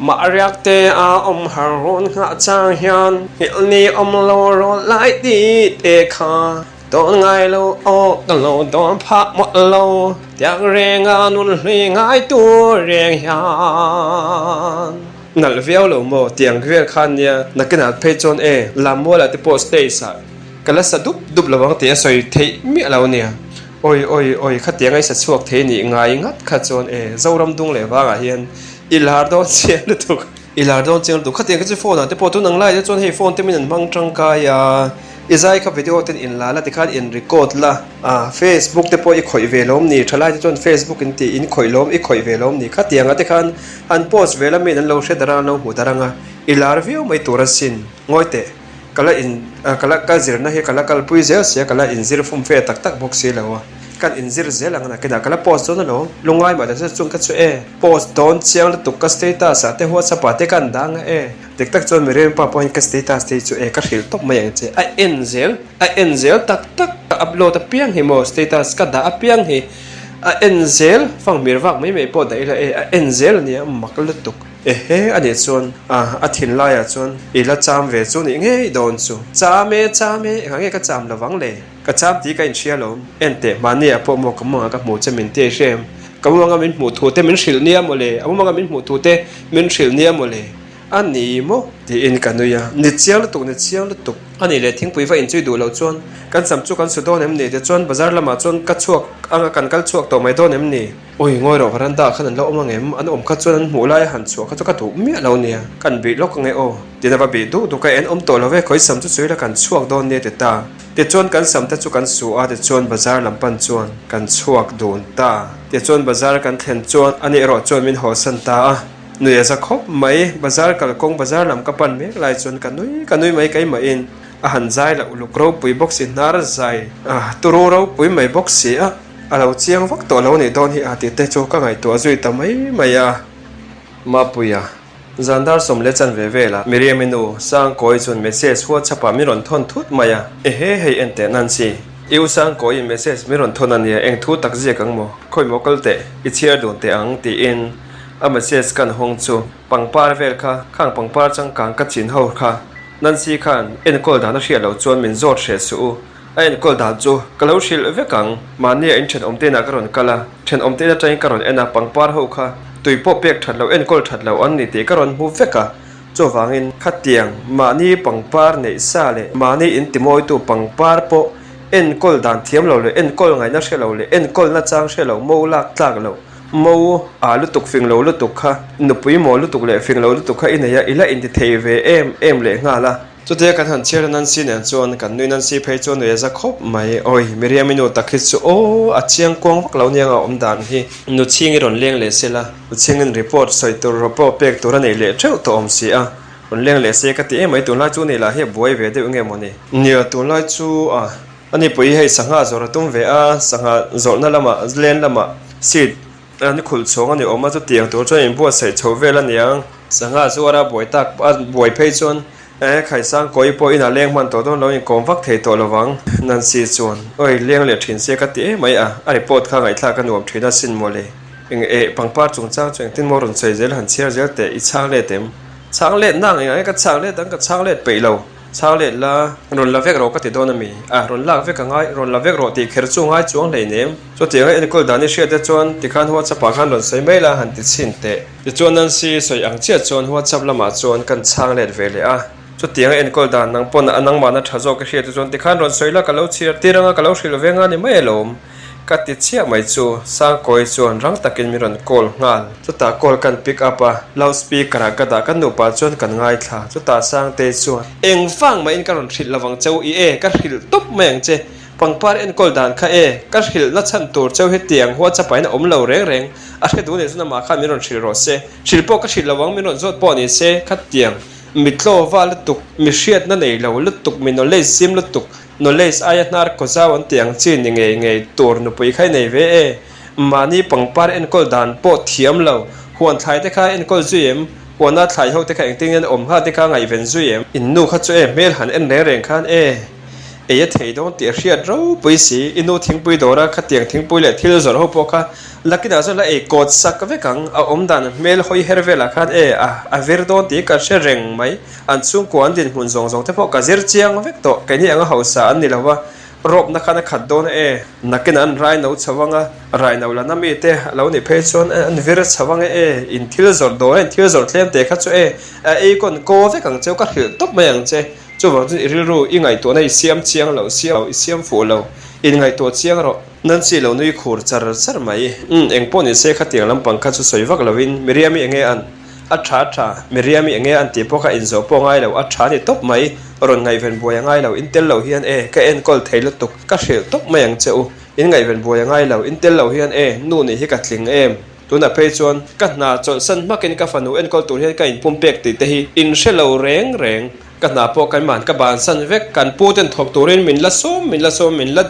Mah riak te a awm har rawn nghah chang hian nghilh ni awm lo rawn lai ti te kha dawn ngai lo aw ka lo dawn phah mawlh lo tiang reng a nun hlui ngai tur reng hian. Nalh viau lo maw tiang vel khan nia nakinah phei chuan e Lammuala te pawh stage ah ka la sa dup dup lo ang tih a sawi theih miah lo nia. Awi awi awi khatiang a i sa chhuak thei nih ngai ngat kha chuan e Zoram dung leh vangah hian I lar dawn chiang lutuk. I lar dawn chiang lutuk. Khatiang kha chu phone ah te pawh tun ang lai te chuan hei phone te min an hmang tangkai a, i zai kha video ten in la la tikhan in record la a, facebook te pawh i khawih ve lawm ni, thalai te chuan facebook in tih in khawih lawm i khawih ve lawm ni, khatiang ah te khan an post ve la min an lo hre dar a an lo hmu dar ang a, i lar viau mai tur asin. Ngawi teh. Ka la in ka la ka zirna hi ka la kalpui zel sia, ka la inzir fum fe tak tak bawk si lo a, kan inzir zel ang nakinah ka la post dawn alawm, lungngai mah ta che chuan ka chu e, post dawn chiang lutuk ka status ah te whatsapp ah te ka an dang a e, dik tak chuan Miriam pa pawhin ka status te hi chu e ka hrilh tawp mai ang che, a en zel a en zel tak tak ka upload apiang hi maw status ka dah apiang hi a en zel fanghmir vak mai mai pawh dah ila e a en zel ania mak lutuk. Ehe a nih chuan a thinlaiah chuan i la cham ve chu nih ngei dawn chu. Cham e, cham e, engah nge ka cham lovang le? Ka cham tih ka inhria lo. Enteh, mahniah pawh maw ka mawngah ka hmuh che min ti hre em? Ka mawngah min hmuh thu te min hrilh nia maw le? A mawngah min hmuh thu te min hrilh nia maw le? A ni maw? Tiin ka nui a. Ni chiang lutuk, ni chiang lutuk. A nih leh thingpui va inchui duh loh chuan kan sam chu kan su dawn em ni? Tichuan bazar lamah chuan ka chhuak anga kan kal chhuak tawh mai dawn em ni? Ui, ngawi rawh veranda ah khan an la awm ang em? An awm kha chuan an hmuh lai a han chhuah kha chu ka duh miah lo nia. Kan bih lawk ang e aw. Tiin a va bih duh duk a, en awm tawh lo ve, khawi sam chu chu ila kan chhuak dawn nia ti ta. Tichuan kan sam te chu kan su a, tichuan bazar lam pan chuan kan chhuak dun ta. Tichuan bazar kan thlen chuan ani erawh chuan min hawsan ta a, nui a za khawp mai. Bazar kalkawng bazar lam ka pan mek lai chuan ka nui ka nui mai keimahin a han zai loh luk ropui bawk si, hnar zai turu ropui mai bawk si a. A lo chiang vak tawh lo nih dawn hi a tih te chu ka ngaihtuah zui ta mai mai a. Mapuia, Zandar sawm leh chan ve vel a, Miriam-i nu, Sangkawi chuan message WhatsApp ah min rawn thawn thut mai a. Ehe hei en teh Nancy, i u Sangkawiin message min rawn thawn a nia, eng thu tak ziak ang maw? Khawi maw kal teh, i chhiar dun teh ang tiin a message kan hawng chu pangpar vel kha, khang pangpar changkang ka chin ho kha Nancy khan enkawl dan a hriat loh chuan min zawt hreh suh u. A enkawl dan chu ka lo hrilh vek ang. Mahnia in thenawm te inah ka rawn kal a, thenawm te in atangin ka rawn en a, pangpar ho kha tui pawh pek that loh, enkawl that loh an ni tih ka rawn hmu vek a. Chuvangin khatiang mahni pangpar neih sa leh mahni in timawitu pangpar pawh enkawl dan thiam lo leh enkawl ngaihna hre lo leh enkawl nachang hre lo, mo lak tlak loh, mo ah lutuk fing lo lutuk kha, nupui maw lutuk leh fing lo lutuk kha i nei a, i la intithei ve em em leh nghal a. Chutia kan han chhiar a Nancy nen chuan kan nui Nancy phei chuan nui a za khawp mai. Awi, Miriam-i nu tak hi chu aw, a chiang kuang vak lo nia a awm dan hi. Nu chhing i rawn leng leh sela, nu chhingin report sawi tur report pek tur a neih leh theuh tawh awm si a. Rawn leng leh se ka ti em mai, tunlai chu nei lah hi a buai ve deuh nge mawni. Nia, tunlai chu a, ani pawh hi hei sangha zawrh a tum ve a, sangha zawrhna lamah len lamah seat An khulh chhawng a ni awm a, chutiang tur chuan inbuatsaih chho vel a niang. Sangha chu a ra buai tak a buai phei chuan E, Khaisang kawi pawh inah leng hman tawh dawn lo inkawm vak thei tawh lovang. Nancy chuan, Oi, leng leh thin se ka ti em mai a, a report kha ngaihthlak a nuam thin a sin mawle. Eng eh, pangpar chungchang chu engtin maw rawn sawi zel han chhiar zel teh, i chhang let em? Chhang let nang engah nge ka chhang let ang, ka chhang let peih lo. Chhang let la, rawn la vek rawh ka ti dawn a mi? A, rawn lak vek a ngai, rawn la vek rawh tih kher chu ngai chuang hleinem. Chutianga enkawl dan i hriat te chuan tikhan WhatsApp ah khan rawn sawi mai la han ti chhin teh. Tichuan Nancy sawi ang chiah chuan WhatsApp lamah chuan kan chhang let ve leh a. Chutianga enkawl dan nang pawn a nangmahna tha zawk i hriat te chuan tikhan rawn sawi la ka lo chhiar tir anga ka lo hrilh ve nga ni mai alawm. Ka ti chiah mai chu Sangkawi chuan rang takin min rawn call nghal. Chutah call kan pick up a, loud speaker ah ka dah kan nupa chuan kan ngaithla. Chutah Sangtei chuan, Eng vang mahin ka rawn hrilh lovang cheu i e, ka hrilh tawp mai ang che. Pangpar enkawl dan kha e, ka hrilh na chhan tur cheu hetiang WhatsApp ah hian a awm lo reng reng. A hre duh nih chuan amah khan min rawn hrilh rawh se. Hrilh pawh ka hrilh lo ang, min rawn zawt pawh ni se, khatiang mitlaw va lutuk, mi hriatna nei lo lutuk, mi knowledge zim lutuk, Knowledge aia hnar kaw zau an tih ang chi ni ngei ngei tur nupui kha i nei ve e. Mahni pangpar enkawl dan pawh thiam lo. Huan thlai te kha enkawl zui em? Huana thlai ho te kha engtin nge an awm kha te kha ngaihven zui em? In nu kha chu e hmel han en reng reng khan e ei a thei dawn tih a hriat ropui si. I nu thingpui dawra khatiang thingpui leh thil zawrh ho pawh kha lakinah chuan la ei kawt sak vek ang. A awm dan hmel hawi her velah khan e a a vir dawn tih ka hre reng mai. An chhungkua an dinhmun zawng zawng te pawh ka zir chiang vek tawh, keini anga hausa an ni lo va, rawpna khan a khat dawn a e, nakinah an rai no chho ang a, rai no lana mi te a lo nih phei chuan an vir chho ang e e, in thil zawrh dawn a, in thil zawrh tlem te kha chu e, a ei kawn kaw vek ang cheu, ka hrilh tawp mai ang che, chuvang chuan i rilru i ngaihtuahna i siam chiang lo, siam lo, i siam fuh lo, in ngaihtuah chiang rawh. Nancy lo nui khur char char mai, umm engpawh ni se khatiang lampang kha chu sawi vak lovin Miriam-i enge an? A tha a tha, Miriam-i enge an tih pawh kha inzawh pawh ngai lo, a tha ni tawp mai, rawn ngaihven buai a ngai lo, in tel lo hian e, ka enkawl thei lutuk, ka hrilh tawp mai ang che u, in ngaihven buai a ngai lo, in tel lo hian e, nu nih hi ka tling em? Tunah phei chuan ka hna chawlhsan hmakin ka fanu enkawl tur hian ka inpumpek tih te hi in hre lo reng reng, ka hna pawh keimahn ka bansan vek, kan pu ten thawk turin min la sawm, min la sawm, min la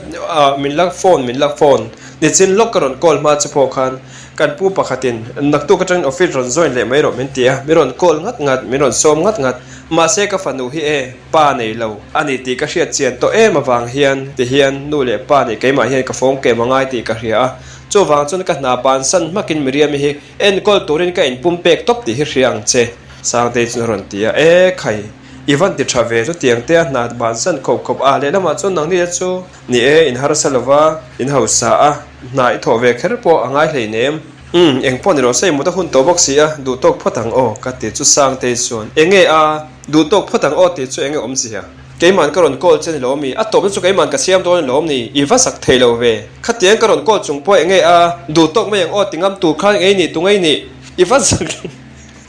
min la phone, min la phone, nichin lawk ka rawn call hma che pawh khan Kan pu pakhatin, Naktuk atangin office rawn join leh mai rawh min ti a, min rawn call ngat ngat, min rawn sawm ngat ngat. Mahse ka fanu hi e, pa nei lo a ni tih ka hriat chian tawh em avang hian ti hian nu leh pa nih keimah hian ka fawng kem a ngai tih ka hria a. Chuvang chuan ka hna bansan hmakin Miriam-i hi enkawl turin ka inpum pek tawp tih hi hria ang che, Sangtei chuan a rawn ti a. E khai, i van ti tha ve chutiang te a hna bansan khawp khawp a, lehlamah chuan nangni te chu Ni e, in harsa lova, in hausa a, hna i thawh ve kher pawh a ngai hleinem. Umm, eng pawh ni rawh se, i mut a hun tawh bawk si a, duh tawk phawt ang aw, ka ti chu Sangtei chuan, Enge a, duh tawk phawt ang aw tih chu enge awmzia? Keiman ka rawn call che ni lo mi? A tawpna chu keiman ka siam dawn ni lo ni? I va sak thei lo ve. Khatiang ka rawn call chung pawh enge a, duh tawk mai ang aw ti ngam tur khan engei nih tu ngei nih? I va sak.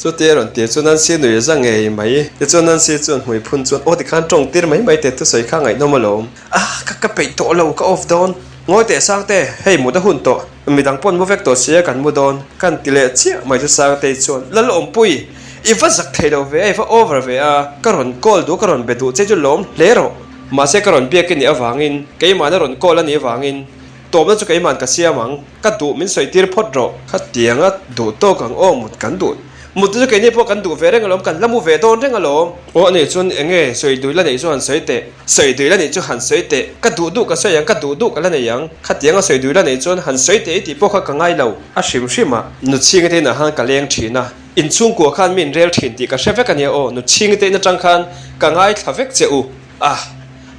Chutia rawn tir chu Nancy nui za ngei mai. Tichuan Nancy chuan hmui phun chuan, Aw tikhan tawng tir mai mai teh thusawi kha ngaihnawm alawm. Ah, ka ka peih tawh lo, ka off dawn. Ngawi teh Sangte, hei mut a hun tawh. Midang pawn mu vek tawh sia kan mu dawn. Kan ti leh chiah mai chu Sangtei chuan, Lalawmpui, i va zak thei lo ve a, i va over ve a, ka rawn call duh, ka rawn be duh che chu lawm hle rawh. Mahse ka rawn biak i nih avangin, keimahna rawn call a nih avangin, tawpna chu keima'n ka siam ang. Ka duh min sawi tir phawt rawh. Khatianga duh tawk ang aw mut kan duh. Mut chu keini pawh kan duh ve reng alawm, kan la mu ve dawn reng alawm. Aw ani chuan eng nge sawi dui la neih chu han sawi teh, sawi dui la neih chu han sawi teh, ka duh duh ka sawi ang, ka duh duh ka la nei ang. Khatianga sawi dui la neih chuan han sawi teh i tih pawh kha ka ngai lo. A hrim hrim a, nu chhinga te inah khan ka leng thin a, inchhungkua khan mi inrel thin tih ka hre vek ania aw, nu chhinga te in atang khan ka ngaithla vek che u. A,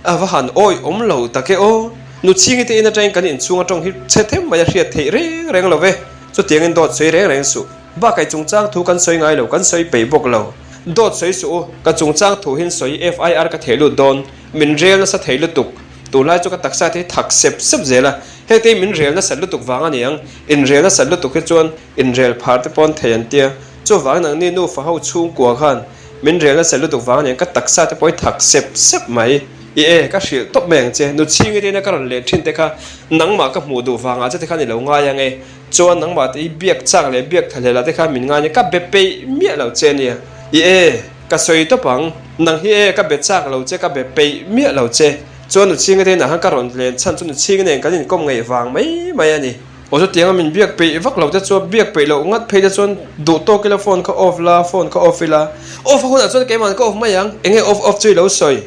a va han awi awm lo tak e aw. Nu chhingi te in atangin kan inchhung atawng hi chhe them mai a hriat theih reng reng lo ve. Chutiangin dawt sawi reng reng suh. Bakah i chungchang thu kan sawi ngai lo, kan sawi peih bawk lo. Dawt sawi suh u, ka chungchang thu hin sawi FIR ka theh lut dawn. Min rel nasa thei lutuk. Tunlai chu ka taksa te hi thak sep sep zel a. Heng te hi min rel nasat lutuk vang a ni ang. Inrel nasat lutuk hi chuan inrel phar te pawn thei an tia. Chuvangin nangni nufa ho chhungkua khan Min rel nasa lutuk vang aniang ka taksa te pawh hi thak sep sep mai. I e, ka hrilh tawp mai ang che. Nu chhingi te ina ka rawn len thin te kha nangmah ka hmuh duh vangah che te khan i lo ngai ang e. Chuan nangmah te i biak chak leh biak tha hlelah te khan min ngai ania ka be peih miah lo che ania. I e, ka sawi tawp ang. Nang hi e, ka be chak lo che, ka be peih miah lo che. Chuan nu chhingi te inah khan ka rawn len chhan chu nu chhingi nen kan inkawm ngaih vang mai mai a ni. Aw chutianga min biak peih vak lo te chuan biak peih loh ngat phei te chuan duh tawk ila phone kha off la, phone kha off ila. Off a hunah chuan keimahn ka off mai ang, enge off off chu i lo sawi?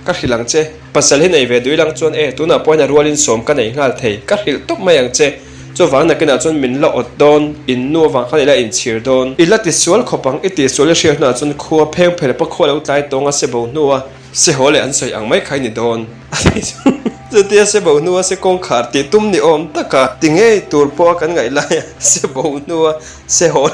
Ka hrilh ang che. Pasal hi nei ve duh ilang chuan e, tunah pawhin a rualin sawm ka nei nghal thei. Ka hrilh tawp mai ang che. Chuvang nakinah chuan min la awt dawn, in nu avang khan i la inchhir dawn. I la tisual khawp ang, i tihsual i hriat hunah chuan khua pheng phel pawh khua lo tlai tawng a se bo hnua se haw leh an sawi ang mai kha i ni dawn. A ti chu chutia se bo hnua se kawngkhar tih tum ni awm taka ti ngei tur pawha kan ngaih laia se bo hnua se haw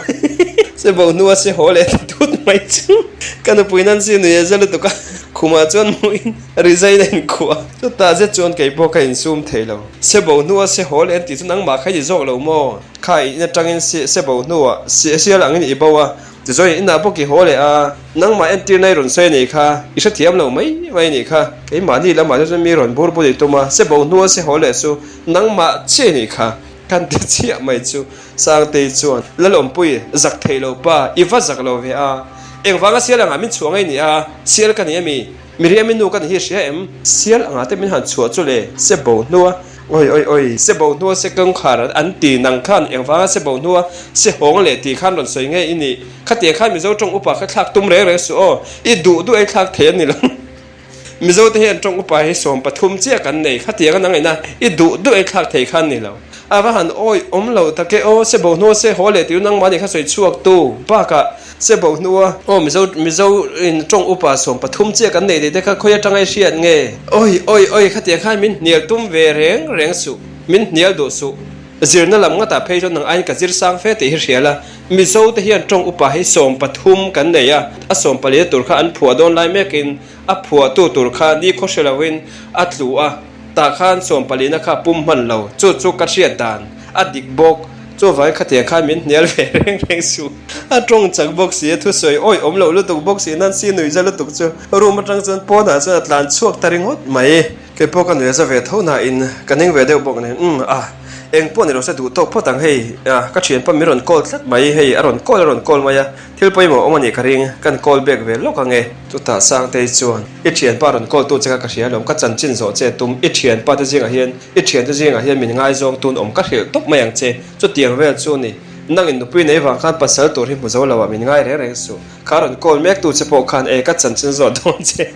se bo hnua se haw leh ti tut mai chu ka nupui Nancy nui a za lutuk a, khumah chuan hmuhin resign a inkhuah a, chutah zet chuan kei pawh ka insum thei lo. Se bo hnua se haw leh an tih chu nangmah kha i ni zawk lo maw? Kha in atangin se se bo hnuah se sial angin i bo a, tichuan in inah bawk i haw leh a, nangmah entirna i rawn sawi a nih kha, i hrethiam lo mai mai a nih kha, keimahni lamah te chuan mi rawn bur bur i tum a, se bo hnua se haw leh chu nangmah chiah i nih kha, kan ti chiah mai chu. Sangtei chuan, Lalawmpui, zak thei lo pa, i va zak lo ve a, engvanga sial angah min chhuah ngei ni a, sial ka ni ami? Miriami nu ka ni hi hria em? Sial angah te min han chhuah chu le, se bo hnua, oi oi oi, se bo hnua se kawngkhar an ti nang khan engvanga se bo hnua se hawng leh tih khan rawn sawi nge i nih? Khatiang khan Mizo tawng upa kha thlak tum reng reng suh aw, i duh duh ei thlak thei a ni lo. Mizo te hian tawng upa hi 13 chiah kan nei, khatiang a nang ina i duh duh ei thlak thei khan ni lo. A va han awi awm lo tak e aw, se bo hnua se haw leh tiu nangmah nih kha sawi chhuak tu bakah se bo hnua aw Mizo Mizo in tawng upa 13 chiah kan nei tih te kha khawi atanga i hriat nge? Awi awi awi khatiang khan min hnial tum ve reng reng suh, min hnial duh suh. Zirna lam ngatah phei chuan nang aiin ka zir sang fe tih hi hria la, Mizo te hian tawng upa hi 13 kan nei a, a sawmpali na tur kha an phuah dawn lai mekin a phuahtu tur kha ni khaw hre loin a tlu a, tah khan sawmpalina kha pum hman lo, chu chu ka hriat dan a dik bawk, chuvangin khatiang khan min hnial ve reng reng suh. A tawng chak bawk si, a thusawi awih awm loh lutuk bawk si, Nancy nui za lutuk chu room atang chuan pawnah chuan a tlan chhuak ta ringawt mai. Kei pawh ka nui a za ve tho nain ka ning ve deuh bawk nen, umm ah eng pawh ni lo se duh tawk phawt ang hei, ah ka thianpa min rawn call tlat mai, hei a rawn call a rawn call mai a, thil pawimawh awm a nih ka ring, kan call back ve lawk ang e. Chutah Sangtei chuan, I thianpa rawn call tu che kha ka hria alawm, ka chanchin zawh che tum, i thianpa te zingah hian, i thiante zingah hian min ngaizawng tun awm ka hrilh tawp mai ang che, chutiang vel chu ni, nangin nupui nei vang khan pasal tur hi hmu zo lo ah min ngai reng reng suh, kha rawn call mek tu che pawh khan e ka chanchin zawh dawn che.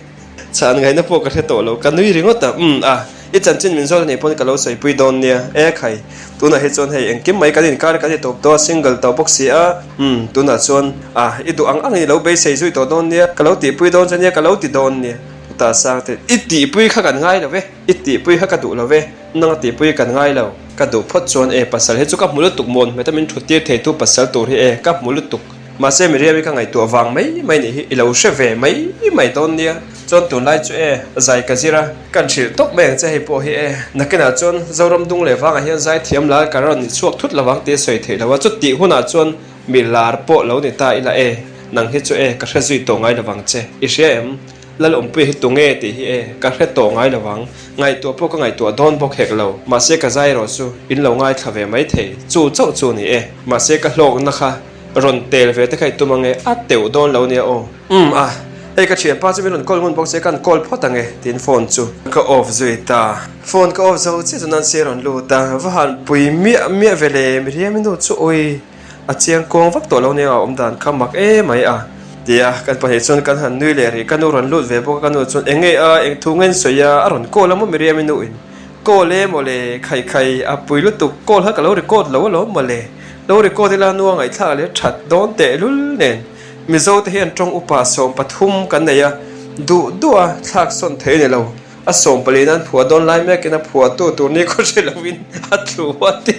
Chhan ngaihna pawh ka hre tawh lo, ka nui ringawt a, umm a, i chanchin min zawt a nih pawn ka lo sawipui dawn nia, e khai, tunah hi chuan hei engkim mai kan inkar kan i tawp tawh a, single tawh bawk si a, umm tunah chuan a, i duh ang ang i lo beisei zui tawh dawn nia, ka lo tihpui dawn che nia, ka lo ti dawn nia, chutah Sangte, i tihpui kha kan ngai lo ve, i tihpui kha ka duh lo ve, nanga tihpui kan ngai lo, ka duh phawt chuan e pasal hi chu ka hmu lutuk mawn hmeta min thut tir theitu pasal tur hi e ka hmu lutuk. Mahse Miriam-i ka ngaihtuah vang mai mai nih hi i lo hre ve mai mai dawn nia. Chuan tunlai chu e, zai ka zir a, kan hrilh tawp mai ang che hei pawh hi e. Nakinah chuan Zoram dung leh vangah hian zai thiam lar ka rawn ni chhuak thut lovang tih a sawi theih lo a, chutih hunah chuan mi lar pawh lo ni ta ila e, nang hi chu e, ka hre zui tawh ngai lovang che. I hria em? Lalawmpuia hi tunge tih hi e, ka hre tawh ngai lovang. Ngaihtuah pawh ka ngaihtuah dawn bawk hek lo. Mahse ka zai erawh chu in lo ngaithla ve mai thei. Chu chauh chu ni e. Mahse ka hlawkna kha Rawn tel ve te kha i tum ange, a teuh dawn lo nia aw. Umm a, hei ka thianpa chu min rawn call ngun bawk se kan call phawt ange tiin phone chu ka off zui ta. Phone ka off zo chiah chu Nancy a rawn lut a, va han pui miah miah ve le, Miriam-i nu chu ui a chiang kuang vak tawh lo nia a awm dan kha mak emai a ti a, kan pahnih chuan kan han nui leh rih, ka nu rawn lut ve bawk a, ka nu chuan enge a, eng thu nge an sawi a, a rawn call a maw Miriam-i nu in. Call e mawle, khai khai a pui lutuk, call kha ka lo record lo alawm mawle. Lo record ila nua ngaihthlak leh that dawn tehlul nen Mizo te hian tawng upa 13 kan nei a, duh duh a thlak sawn thei a ni lo. A 14 an phuah dawn lai mekin a phuahtu tur ni khaw hre lovin a tlu a ti.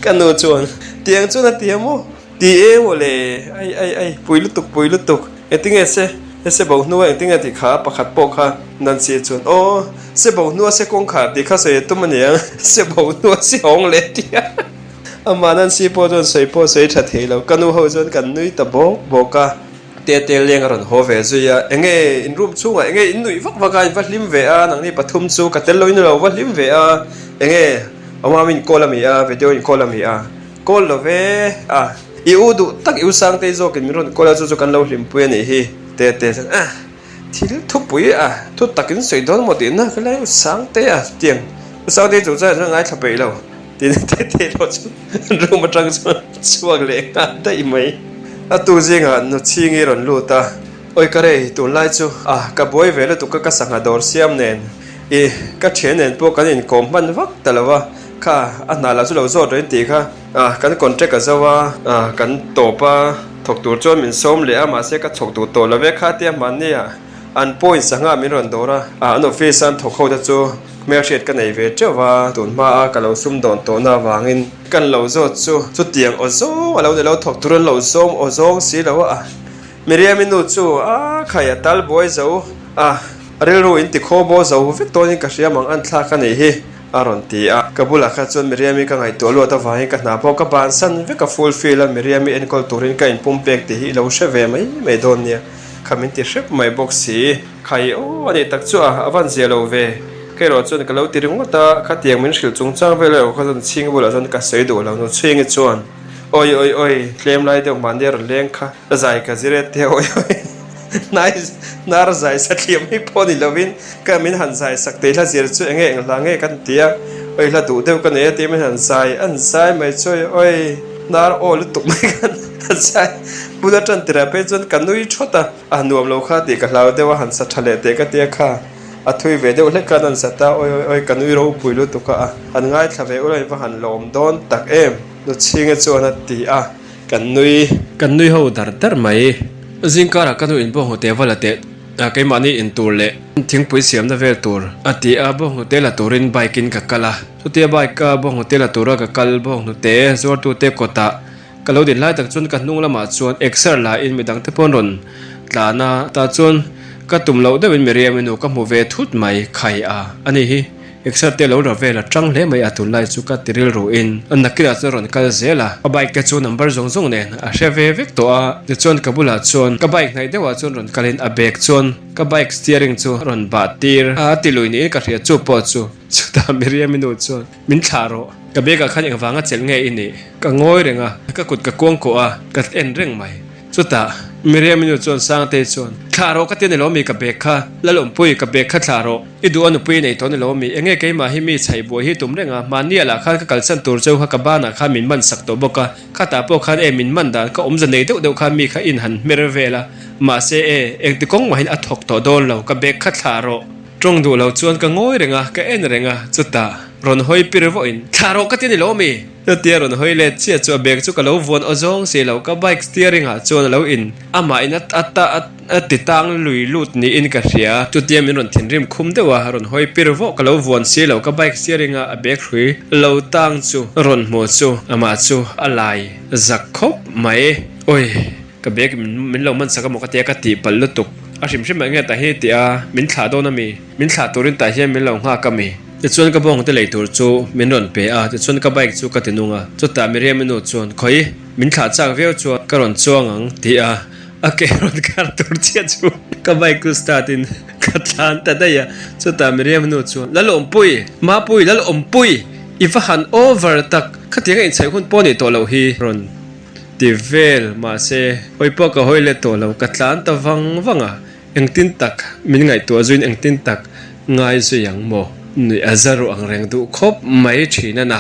Ka nu chuan, Tiang chuan a ti a maw? Ti e mawle, ai ai ai, pui lutuk pui lutuk, engtinge se he se bo hnua engtinge tih kha pakhat pawh kha Nancy chuan, Aw, se bo hnua se kawngkhar tih kha sawi a tum a niang, se bo hnua se hawng leh ti a. Amah Nancy pawh chuan sawi pawh sawi tha thei lo, ka nu ho chuan kan nui ta bawk bawk a. Tete leng a rawn haw ve zui a, Enge in room chhungah enge in nuih vak vak a, in va hlim ve a, nangni pathum chu ka tel lo in lo va hlim ve a, enge Awmam in call a mi a, video in call a mi a, call lo ve a, i u duh tak i u Sangtei zawkin min rawn call a chu chu kan lo hlimpui a nih hi, Tete chuan ah thil thupui a thu takin sawi dawn maw tihna ka lai u Sangtei a tiang u Sangtei chung chuan ngaithla peih lo. Tiin Tete erawh chu room atang chuan a chhuak leh nghal daih mai. A tu zingah Nuchhingi rawn lut a, Awi ka rei, tunlai chu a ka buai ve lutuk a ka sangha dawr siam nen i ka thian nen pawh kan inkawm hman vak ta lo a, kha a hna lah chu lo zawt reng tih kha kan contract a zo a, kan tawp a thawk tur chuan min sawm leh a mahse ka thawk duh tawh lo ve kha tia mahnia an point sangha min rawn dawr a, an office a an thawk ho te chu hmelhriat ka nei ve teuh va, tun hma a ka lo sumdawn tawhna avangin kan lo zawt chu chutiang aw zawng a lo ni lo thawk tur an lo zawm aw zawng si lo a. Miriam-i nu chu a khai a tal buai zo a, a rilru in ti khaw baw zo vek dawnin ka hria mang an thlak a nih hi, a rawn ti a. Ka bulah kha chuan Miriam-i ka ngaihtuah luat avangin ka hna pawh ka bansan vek a, full fill a Miriam-i enkawl turin ka inpum pek tih hi i lo hre ve mai mai dawn nia, kha min ti hrep mai bawk si. Khai aw a nih tak chu a, a van zia lo ve. Ka erawh chuan ka lo ti ringawt a, khatiang min hrilh chungchang vel erawh kha chuan chhinga bulah chuan ka sawi duh lo, nu chhingi chuan awi awi awi tlem lai deuh mahni a rawn leng kha. Ka zai ka zir e te awi awi hnai hnar zai satliam hi pawh ni lovin ka min han zai sak teh hla zir chu enge eng hla nge kan ti a awi hla duh deuh ka nei a tia min han zai an zai mai chu awi awi hnar aw lutuk mai khan a zai bula tan tirah phei chuan ka nui thawt a a nuam lo kha tih ka hlau deuh a han sa tha leh teh ka tia kha a thui ve deuh hlek khan an sa ta awi awi awi ka nui ropui lutuk a han ngaithla ve ula in va han lawm dawn tak em Nuchhinga chuan a ti a. Kan nui. Kan nui ho dar dar mai. Zingkarah ka nu in bawnghnute va la teh a keimahni in tur leh thingpui siamna vel tur a ti a, bawnghnute la turin bike in ka kal a. Chutia bike a bawnghnute la tura ka kal bawnghnute zuartute kawtah ka lo din lai tak chuan ka hnung lamah chuan exer la in midang te pawh an rawn tlan a, tah chuan ka tum loh deuhin Miriam-i nu ka hmu ve thut mai khai a a ni hi. Exer te lo ra vel a tang hle mai a tunlai chu ka ti rilru in a nakinah chuan rawn kal zel a, ka bike te chu number zawng zawng nen a hre ve vek tawh a, tichuan ka bulah chuan ka bike hnaih deuhah chuan rawn kal in a bag chuan ka bike steering chu a rawn bah tir a, a ti lui niin ka hria chu pawh chu chutah Miriam-i nu chuan min thlah rawh ka bag ah khan engvanga chelh nge i nih ka ngawi reng a, ka kut ka kuangkuah a ka en reng mai. Chutah, Miriam-i nu chuan Sangtei chuan, Thlah rawh ka ti a ni lo mi ka bag kha, Lalawmpui, ka bag kha thlah rawh. I duh a nupui nei tawh a ni lo mi, enge keimah hi mi chhaih buai hi tum reng a, mahni ah lah khan ka kalsan tur cheu kha ka banah khan min man sak tawh bawk a, khatah pawh khan e min man dan ka awmza nei deuh deuh khan mi kha in han hmer vel a, mahse e, engti kawng mahin a thawk tawh dawn lo, ka bag kha thlah rawh. Tawng duh lo chuan ka ngawi reng a, ka en reng a, chutah, rawn hawi pir vawhin, Thlah rawh ka ti a ni lo mi? Chutia rawn hawi let chiah chu a bag chu ka lo vuan aw zawng si lo, ka bike steering ah chuan a lo in amah in a a ti tang lui lut niin ka hria. Chutia min rawn thinrim khum deuh a, rawn hawi pir vawh ka lo vuan si lo, ka bike steering a a bag hrui lo tang chu rawn hmu chu amah chu a lai zak khawp mai. Awi! Ka bag min lo man sak amaw ka tia ka tih palh lutuk. A hrim hrim ah nge tah hi tih a min thlah dawn ami? Min thlah turin tah hian min lo nghak ami? Tichuan ka bawngte lei tur chu min rawn pe a, tichuan ka bike chu ka ti nung a. Chutah Miriam-i nu chuan, Khawi, min thlah chak viau chuan ka rawn chuang ang tih a, a ke rawn kar tur chiah chu ka bike chu start in ka tlan ta daih a. Chutah Miriam-i nu chuan, Lalawmpui! Mapui, Lalawmpui! I va han over tak! Khatiang a inchhaih hun pawh nih tawh loh hi rawn ti vel mahse hawi pawh ka hawi let tawh lo, ka tlan ta vang vang a. Engtin tak min ngaihtuah zuiin engtin tak ngai zui ang maw? Nuih a za ruh ang reng duh khawp mai thin a na.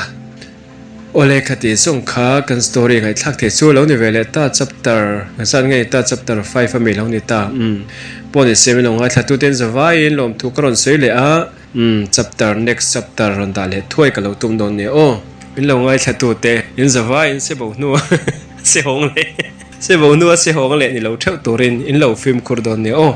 Awle khati zawng kha kan story ngaihthlak thei chu lo ni ve leh ta chapter zan ngei ta chapter five ami lo ni ta umm pawh ni se min lo ngaithla tu ten zavaiin lawmthu ka rawn sawi leh a umm chapter next chapter rawn dah leh thuai ka lo tum dawn nia aw. Min lo ngaithla tu te in zavaiin se bo hnu se hawng leh. Se bo hnua se hawng leh ni lo theuh turin in lo fimkhur dawn nia aw.